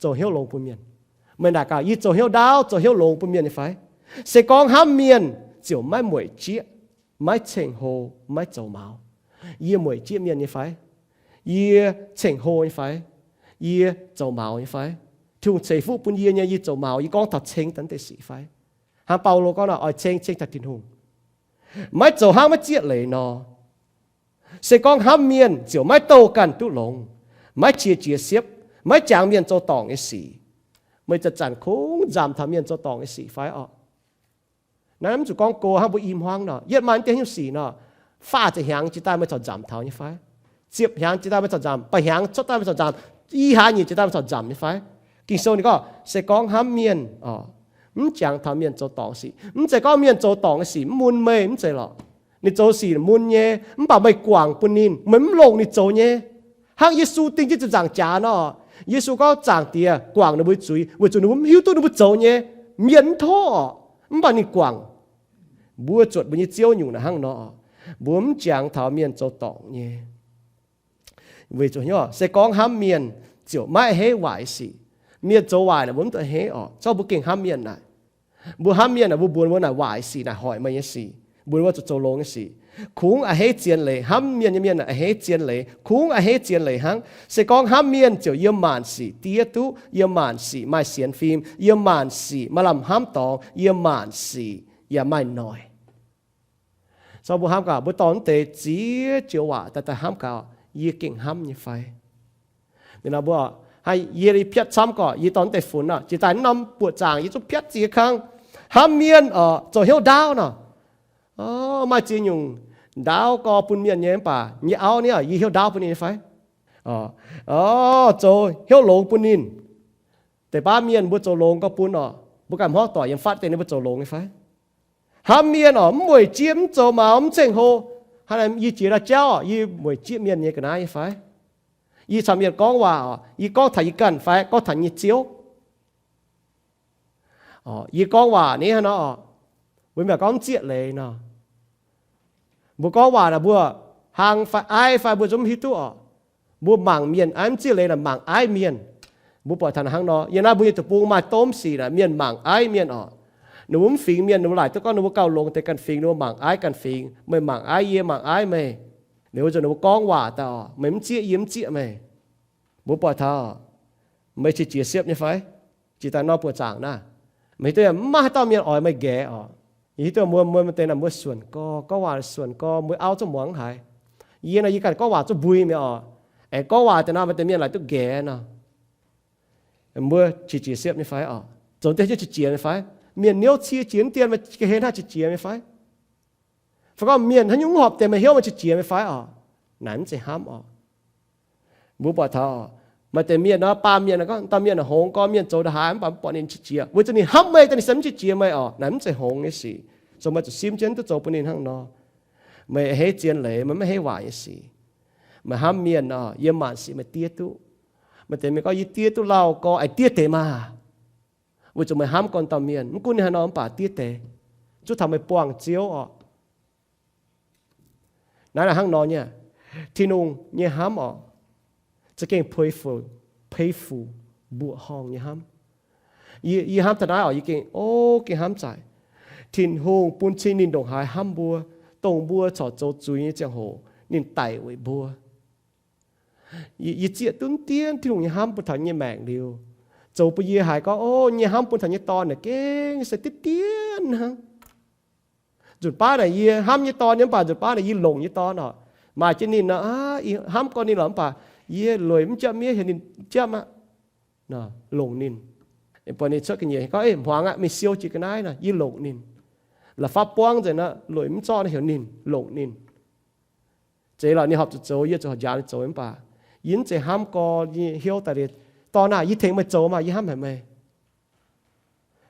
zoux hnyouv longx bun mienh. Meih naaic gaax, yie zoux hnyouv ndaauv, zoux hnyouv longx bun mienh nyei fai? Se gorngv hnamv mienh ziouc maiv mueic jieqv, maiv ceng-hlo, maiv zoux maux. Yie mueic jieqv mienh nyei fai? Yie ceng-hlo nyei fai? Yie zoux maux nyei fai? Tin-Hungh ceix fuqv bun yie nyei, yie zoux maux, yie gorngv taux ceng daaih naaiv deix sic fai? Hnangv Baulo gorngv nor, oix ceng, ceng taux Tin-Hungh. Maiv zoux hnangv maiv zieqv leiz nor, se gorngv hnamv mienh ziouc maiv douh ganh duqv longx, maiv qiex jiez siepv, maiv jangx mienh zoux dorngc nyei sic. Meih zanc-zanc kungx nzamc taux mienh zoux dorngc nyei sic fai orqc? Naaiv mv zuqc gorngv go hnangv mbuo i hmuangv nor, yietv maaih naaiv deix hnyouv sic nor, faah ziepc hnyangx jiex daaih meih corc nzamc taux nyei fai? Ziepc hnyangx jiex daaih meih corc nzamc, baah hnyangx cuotv daaih meih corc nzamc, i hlaax nyeic jiex daaih meih corc nzamc nyei fai? Ging-Sou ninh gorngv, se gorngv hnamv mienh orqc, mv jangx taux mienh zoux dorngc sic. Mv zeiz gorngv mienh zoux dorngc nyei sic mv mun meih, mv zeiz lorqc. Ninh zoux sic mun nyei, mv baac meih guangc bun ninh, meih mv longc ninh zoux nyei. Hnangv Yesu ding jienv ziepc nzaangc jaax nor, Yesu gorngv Zaangc Diex guangc ninh mbuo zuiz weic zuqc ninh mbuo mv hiuv duqv ninh mbuo zoux nyei. Mienh mv tov orqc, mv baac ninh guangc. Mbuo zuotc mbuo nyei Ziouv nyungc naaic hnangv nor, mbuo mv jangx taux mienh zoux dorngc nyei. Weic zuqc hnyouv se gorngv hnamv mienh ziouc maiv a'hneiv waaic sic. Mienh zoux waaic naaic mbuo mv duqv a'hneiv orqc, zorqv mbuo gengh hnamv mienh naaic. Mbuo hnamv mienh naaic, mbuo mbuox mbuo naaic waaic sic naaic hoic meih nyei sic, mbuox mbuo zuqc zoux longx nyei sic. Kungx a'hneiv zien leiz, hnamv mienh nyei mienh naaic a'hneiv zien leiz, kungx a'hneiv zien leiz hnangv. Se gorngv hnamv mienh ziouc yiem maanc sic diev duqv, yiem maanc sic maaih sienx fim, yiem maanc sic maaih lamh hnamv dorngx, yiem maanc sic yaac maaih noic. Zorqv mbuo hnamv gaax, mbuo dorh naaiv deix ziex joux waac daaih daaih hnamv gaax, yie gengh hnamv nyei fai? Ninh nor mbuo, haih yie piatv camv gorqv, yie dorh naaiv deix funx nor, jiex daaih norm buoqc zaangc yie zungv piatv ziex kang. Hnamv mienh oc, zoux hnyouv ndaauv nor. Maaih ziex nyungc ndaauv gorx bun mienh nyei mv baac nyei auv ni, yie hnyouv ndaauv bun ninh nyei fai? Zoux hnyouv longx bun ninh. Deix baav mienh mbuo zoux longx gorx bun oc, mbuo ganh hmuangv doic yiem fatv deix ninh mbuo zoux longx nyei fai? Hnamv mienh oc, mv mueic jieqv, mv zoux maux, mv ceng-hlo. Hnangv naaic yie jiex ndau jauv oc, yie mueic jieqv mienh nyei ga'naaiv nyei fai? Yie caux mienh gorngv waac oc, yie gorngv taux yie ganh fai gorngv taux nyei Ziouv? Yie gorngv waac ni hnangv nor oc, mbuo mienh gorngv mv zieqv leiz nor. Mbuo gorngv waac naaic mbuo hlang fai aiv fai mbuo zungv mv hiuv duqv oc. Mbuo mangc mienh aiv mv zieqv leiz naaic mangc aiv mienh. Mbuo buatc taux hnangv nor, yiem naaiv mbuo nyei deic-bung maaih domh sic naaic mienh mangc aiv mienh oc. Ninh mbuo mv fingx mienh, ninh mbuo laaic duqv gorngv ninh mbuo gauh longx deix ganh fingx, ninh mbuo mangc aiv ganh fingx, meih mangc aiv yie, mangc aiv meih. Liuz zuqc ninh mbuo gorngv waac daaih oc, meih mv zieqv yie mv zieqv meih. Mbuo buatc taux meih qiex jiez siepv nyei fai? Jiex daaih norm buoqc zaangc naaiv, meih hiuv duqv mv maaih haaix dauh mienh oix meih nqaeqv oc. Yie hiuv duqv mbuo, mbuo maaih deix naaic mbuo suonc gorx, gorngv waac suonc gorx, mbuo auv zungv muangx mv haiz. Yie nor yie ganh gorngv waac zungv mbui mi'aqv oc. Aengx gorngv waac deix nor, maaih deix mienh laaic duqv nqaeqv nor, mbuo qiex jiez siepv nyei fai oc? Zoux deix nyei qiex jiez nyei fai? Mienh niouv cie jiex dien, meih ga'hlen hnangv qiex jiez nyei fai? Fai gorngv mienh haaix nyungc horpc deix meih hnyouv meih qiex jiez nyei fai oc? Naaic mv zeiz hnamv oc. Mbuo buatc taux maaih deix mienh nor, baamh mienh gorngv, dauh mienh hngongx gorn mienh zoux ndongc haaix mv baac mv buatc ninh qiex jiez, weic zuqc ninh hnamv meih, daaih ninh se mv qiex jiez meih oc. Naaic mv zeiz hngongx nyei sic. Zoux meih zuqc simv jienv duqv zoux bun ninh hnangv nor. Meih hei zien leiz, meih maiv hei waaic nyei sic. Meih hnamv mienh oc, yiem maanc sic meih diev duqv. Maaih deix mienh gorngv, yie diev duqv lauh gorx, aengx diev deix maah! Weic zuqc meih hnamv gorn dauh mienh, mv gunv ninh haaix nor mv baac diev deix, zuov taux meih buangh Ziouv oc. Naaiv hnangv nor nyei, Tin-Hungh nyei hnamv oc, za'gengh pei fu, pei fu mbuoqc horngh nyei hnamv. Yie, yie hnamv taux naaiv oc, yie gengh, o, gengh hnamv zaaic. Tin-Hungh bun cing ninh ndongc haaix hnamv mbuo, dongh mbuo corc zoux zuiz nyei ziangh hoc ninh daic weic mbuo. Yie, yie zieqv duqv dien Tin-Hungh nyei hnamv bun taux nyei maengc liuz, zoux bun yie haiz gorngv, o, nyei hnamv bun taux nyei dorn naaic gengh se deix dien hnangv. Nzunc baav naaic yie hnamv nyei dorn nyei mv baac nzunc baav naaic yie longc nyei dorn oc. Maaih jienv ninh nor, ih hnamv gorn ninh lorqc mv baac yie lueic mv jatv miev heuc ninh jatv aqv. Longc ninh. Buatc ninh cuotv ga'nyiec gorngv, hmuangx aqv, mingh siou jiex ga'naaiv nor, yie longc ninh. La'fapv buangv nzengc nor, lueic mv zorqv nor heuc ninh, longc ninh. Zeiz lorqc, ninh horpc zuqc zoux, yie zuqc horpc njaaux ninh zoux mv baac yie mv zeiz hnamv gorn nyei hnyouv daaih liuz, dorn aah, yie tengx meih zoux maah, yie hnamv haic meih.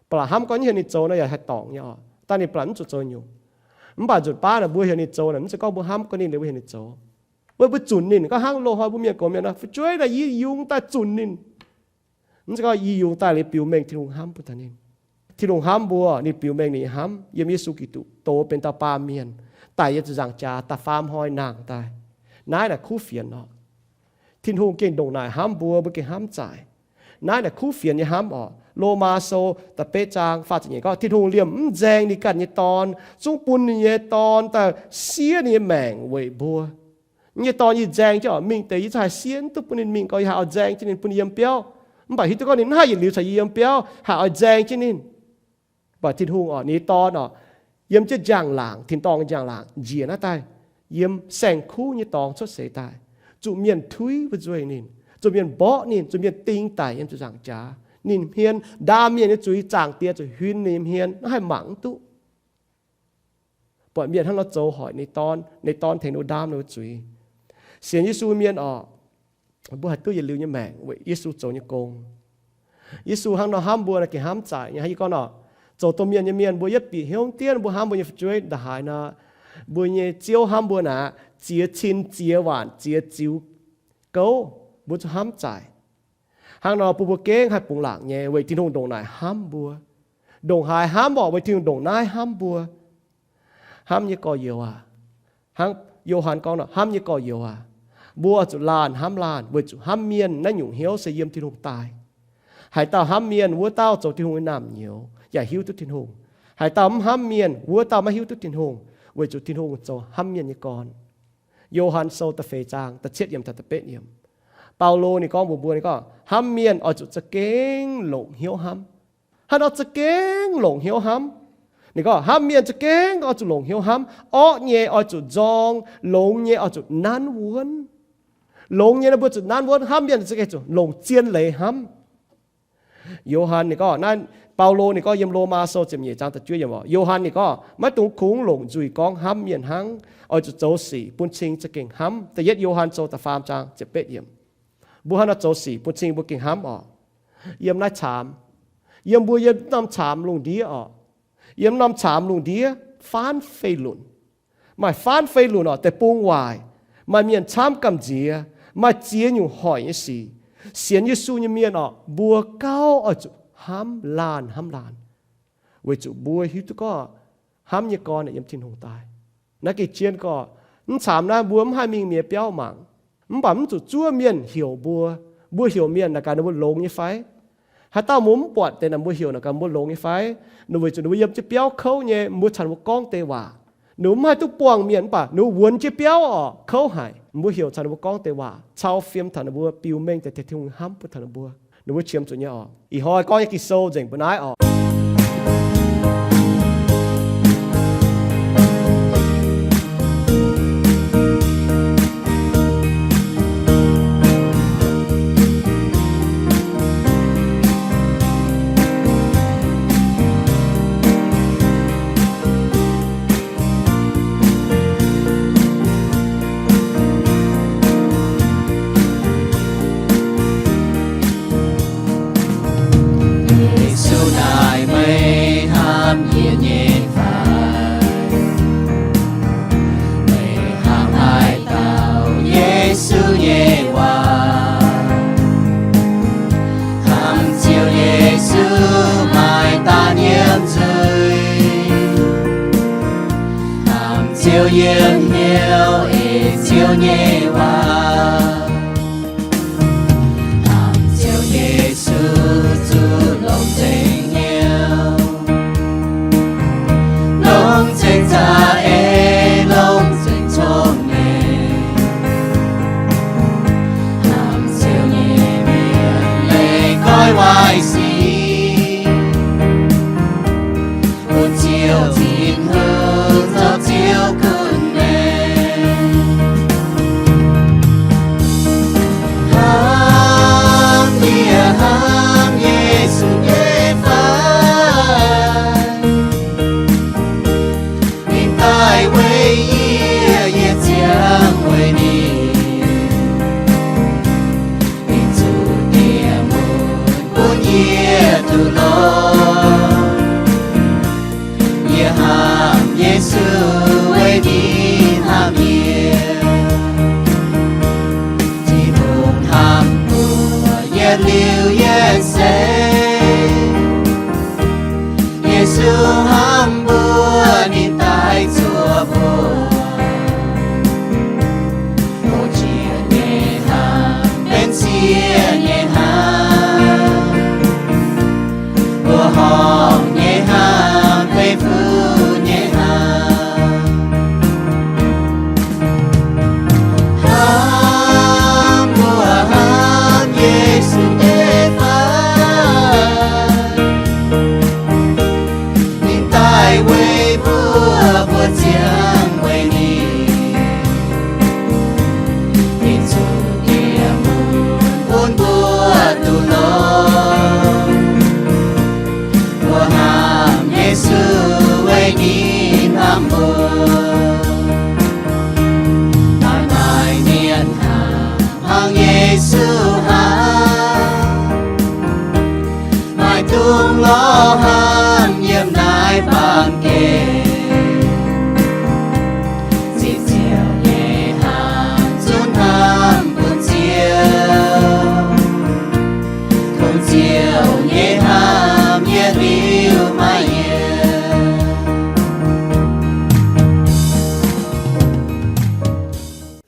Ba'laqc hnamv gorn heuc ninh zoux nor yaac haih dorngc nyei oc. Daaih ninh ba'laqc mv zuqc zoux nyungc. Mv baac nzunc baav naaic mbuo heuc ninh zoux naaic mv zeiz gorngv mbuo hnamv gorn ninh liuz mbuo heuc ninh zoux. Weic mbuo zunc ninh, gorngv hnangv loz-hnoi mbuo mienh gox mienh nor, fu'jueiv naaic yie yungz daaih zunc ninh. Mv zeiz gorngv yie yungz daaih liuz biux mengh Tin-Hungh hnamv bun taux ninh. Tin-Hungh hnamv mbuo, ninh biux mengh ninh nyei hnamv yiem Yesu Giduc dox benx dauh baamh mienh, daic yiem ziepc nzaangc jaax, da'faam hnoi nangh daaih. Naaiv naaic kuv fienx oc. Tin-Hungh gengh ndongc naaic hnamv mbuo, mbuo gengh hnamv zaaic. Naaiv naaic kuv fienx nyei hnamv oc. Lomaa Sou da'betv zaang faah ziepc nyeic gorngv, Tin-Hungh liemh mv nzaeng ninh ganh nyei Dorn, zungv bun ninh nyei Dorn daaih siev ninh nyei maengc weic mbuo. Yie nyei Dorn yie nzaeng jienv oc, mingh deix yie zungv haih siev, mv duqv bun ninh mingh gorx, yie haih oix nzaeng jienv ninh bun ninh yiem biauv. Mv baac hiuv duqv gorngv ninh mv haih yietc liuz caux yie yiem biauv, haih oix nzaeng jienv ninh. Mv baac Tin-Hungh oc, ninh nyei Dorn oc, yiem jienv njang-laangc, tin-dorngh njang-laangc njiec naaiv daaih, yiem saeng-kuv nyei dorngx cuotv seix daaih, zuqc mienh tuiv fu'jueiv ninh, zuqc mienh mborqv ninh, zuqc mienh ding daic yiem ziepc nzaangc jaax. Ninh hmien ndaam mienh nyei zuiz, Zaangc Diex zuqc huin ninh nyei hmien, mv haih mangc mv duqv. Buatc mienh hnangv nor zoux hoic ninh nyei Dorn, ninh nyei Dorn tengx ninh mbuo ndaam ninh mbuo zuiz. Sienx Yesu mienh oc, mbuo haih duqv yietc liuz nyei maengc weic Yesu zoux nyei gong. Yesu hnangv nor hnamv mbuo naaic gengh hnamv zaaic nyei. Hnangv yie gorngv nor, zoux domh mienh nyei mienh mbuo yietv bieqc hnyouv dien mbuo hnamv mbuo nyei fu'jueiv ndongc haaix nor, mbuo nyei Ziouv hnamv mbuo naaic ziex cin ziex waanc ziex ziux gouv, mbuo zuqc hnamv zaaic. Hnangv nor bun mbuo gengh haih bungx laangc nyei weic Tin-Hungh ndongc naaic hnamv mbuo. Ndongc haaix hnamv oc, weic Tin-Hungh ndongc naaiv hnamv mbuo. Hnamv nyei gorx-youz aac, hnangv Yo^han gorngv nor, hnamv nyei gorx-youz aac, mbuo oix zuqc laanh hnamv laanh, weic zuqc hnamv mienh naaiv nyungc hnyouv se yiem Tin-Hungh daaih. Haaix dauh hnamv mienh, wuov dauh zoux Tin-Hungh nyei naamh nyouz yaac hiuv duqv Tin-Hungh. Haaix dauh mv hnamv mienh, wuov dauh maiv hiuv duqv Tin-Hungh, weic zuqc Tin-Hungh zoux hnamv mienh nyei gorn. Yo^han Sou da'feix zaang da'cietv yiemc taux da'betv yiemc. Baulo ninh gorngv mbuox mbuo, ninh gorngv hnamv mienh oix zuqc za'gengh longc hnyouv hnamv. Hnangv nor za'gengh longc hnyouv hnamv. Ninh gorngv hnamv mienh za'gengh oix zuqc longc hnyouv hnamv. Orqv nyei oix zuqc nzorng, longx nyei oix zuqc nanv wuonv. Longx nyei nor mbuo zuqc nanv wuonv, hnamv mienh za'gengh zuqc longc zien leiz hnamv. Yo^han ninh gorngv naaiv, Baulo ninh gorngv yiem Lomaa Sou ziepc nyeic zaang da'juov yiemc oc, Yo^han ninh gorngv maiv dungx kungx longc nzuih gorngv hnamv mienh hnangv, oix zuqc zoux sic bun cing za'gengh hnamv. Da'yietv Yo^han Sou da'faam zaang ziepc betv yiemc. Mbuo hnangv nor zoux sic bun cing mbuo gengh hnamv oc. Yiem naaiv caamx, yiem mbuo yiem norm caamx lungh ndiev oc, yiem norm caamx lungh ndiev faanv fei lunc. Maaih faanv fei lunc oc, deic-bung waaic, maaih mienh camv gamh nziex, maaih ziex nyungc hoic nyei sic. Sienx Yesu nyei mienh oc, mbuo gauh oix zuqc hnamv laanh hnamv laanh, weic zuqc mbuo hiuv duqv gorngv hnamv nyei gorn yiem Tin-Hungh daaih. Naaiv gengh zien gorqv, mv caamx naaiv mbuo mv haih mingh mienh biauv mangc. Mv baac mv zuqc zuov mienh heuc mbuo. Mbuo heuc mienh naaic gaax ninh mbuo longx nyei fai? Haaix dauh mbuo mv buatc deix naaic mbuo heuc naaic gaax mbuo longx nyei fai? Ninh weic zuqc ninh mbuo yiem jienv biauv kouv nyei, mbuo caux ninh mbuo gorngv deix waac. Ninh mbuo mv haih duqv buangh mienh mv baac ninh mbuo wuonx jienv biauv oc, kouv haic. Mbuo heuc caux ninh mbuo gorngv deix waac cau fiem taux ninh mbuo, biux mengh deix Tin-Hungh hnamv bun taux ninh mbuo. Ninh mbuo qiemx zuqc nyei oc. Ih hnoi gorngv nyei Ging-Sou nzengc mbuo naaiv oc. Ziouv yiem hnyouv ei Ziouv nyei waac, hnamv Ziouv Yesu zuqc longx ceng hnyouv, longx ceng za'eix, longx ceng cong-mengh, hnamv Ziouv nyei mienh leiz goiv waaic sic, bun Ziouv Tin-Hungh zoux Ziouv gunv maengc. Hnamv yie hnamv Yesu nyei fai? Ninh daaih weic yie, yie ziangh weic ninh. Ninh zuqc dieh mun bun yie duqv longx. Yie hnamv Yesu weic ninh hnamv yie. Tin-Hungh hnamv mbuo yietc liuz yietc seix. Yesu hnamv mbuo, ninh daaih zuov mbuo. Hungh jiex nyei hnamv, benx sieqv nyei hnamv. Mbuo horngc nyei hnamv, benx fuqv nyei hnamv. Hnamv mbuo hnamv Yesu nyei fai? Ninh daaih weic mbuo, mbuo ziangh weic ninh. Ninh zuqc dieh mun bun mbuo duqv longx. Mbuo hnamv Yesu weic ninh hnamv mbuo. Maaih maaih mienh hnamv hnangv Yesu hnamv, maaih dungz lorz hnamv yiem naaiv baamh gen. Zipv Ziouv nyei hnamv, zunv hnamv bun Ziouv. Kungx Ziouv nyei hnamv yietc liuz maiv yienc.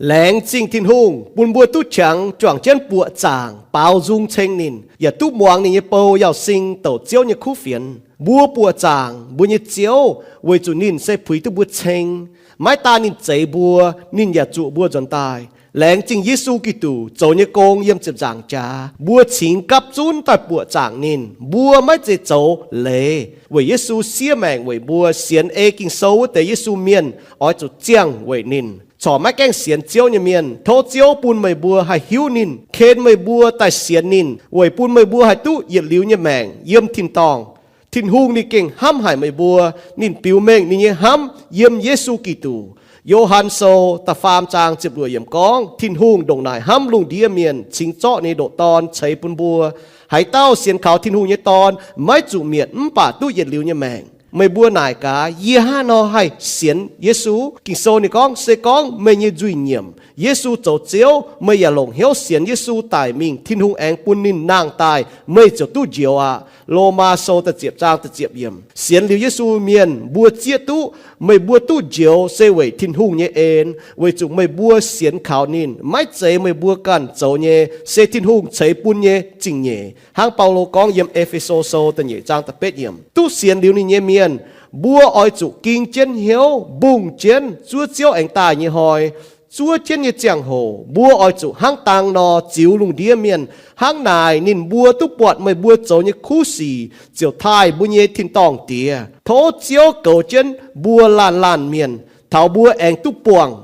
Laengz zingh Tin-Hungh bun mbuo duqv qangx juangc jienv buoqc zaangc baaux nzung ceng ninh, yaac duqv muangx ninh nyei bou Yauz Sing douc Ziouv nyei kuv fienx. Mbuo buoqc zaangc mbuo nyei Ziouv weic zuqc ninh se puix duqv mbuo ceng. Maiv daan ninh zeix mbuo, ninh yaac zuqc mbuo nzuonx daaih. Laengz zingh Yesu Giduc zoux nyei gong yiem ziepc nzaangc jaax, mbuo cingx gapv zunv daaih buoqc zaangc ninh. Mbuo maiv zeiz zoux leiz, weic Yesu siev maengc weic mbuo. Sienx ei Ging-Sou wuov deix Yesu mienh oix zuqc ziangh weic ninh. Corc maiv gaengh sienx Ziouv nyei mienh, tov Ziouv bun meih mbuo haih hiuv ninh, ken meih mbuo daaih sienx ninh, weic bun meih mbuo haih duqv yietc liuz nyei maengc yiem tin-dorngh. Tin-Hungh ninh gengh hnamv haic meih mbuo. Ninh biux mengh ninh nyei hnamv yiem Yesu Giduc. Yo^han Sou da'faam zaang ziepc luoqc yiemc gorngv, Tin-Hungh ndongc naaic hnamv lungh ndiev mienh, cingx zorqv ninh nyei ndoqc Dorn ceix bun mbuo. Haaix dauh sienx kaux Tin-Hungh nyei Dorn maiv zuqc mietc, mv baac duqv yietc liuz nyei maengc. Meih mbuo naaic gaax, yie hnangv haaix nor haih sienx Yesu? Ging-Sou ninh gorngv, se gorngv meih nyei nzuih nyiemc, Yesu zoux Ziouv, meih yaac longc hnyouv sienx Yesu daic mingh, Tin-Hungh aengx bun ninh nangh daaih, meih ziouc duqv njoux aqv. Lomaa Sou da'ziepc zaang da'ziepc yiemc. Sienx liuz Yesu mienh mbuo zieqv duqv, meih mbuo duqv njoux se weic Tin-Hungh nyei en, weic zuqc meih mbuo sienx kaux ninh. Maiv zeiz meih mbuo ganh zoux nyei, se Tin-Hungh ceix bun nyei zingh nyeic. Hnangv Baulo gorngv yiem E^fe^so Sou da'nyeic zaang da'betv yiemc, duqv sienx liuz ninh nyei mienh, mbuo oix zuqc ging jienv hnyouv, mbungh jienv zuov Ziouv aengx daaih nyei hnoi. Zuov jienv nyei ziangh hoc mbuo oix zuqc hnangv dang nor ziux lungh ndiev mienh. Hnangv naaic ninh mbuo duqv buatc meih mbuo zoux nyei kuv sic, ziouc taaih mbuo nyei tin-dorngh Diex. Tov Ziouv goux jienv mbuo laanh laanh mienh, taux mbuo aengx duqv buangh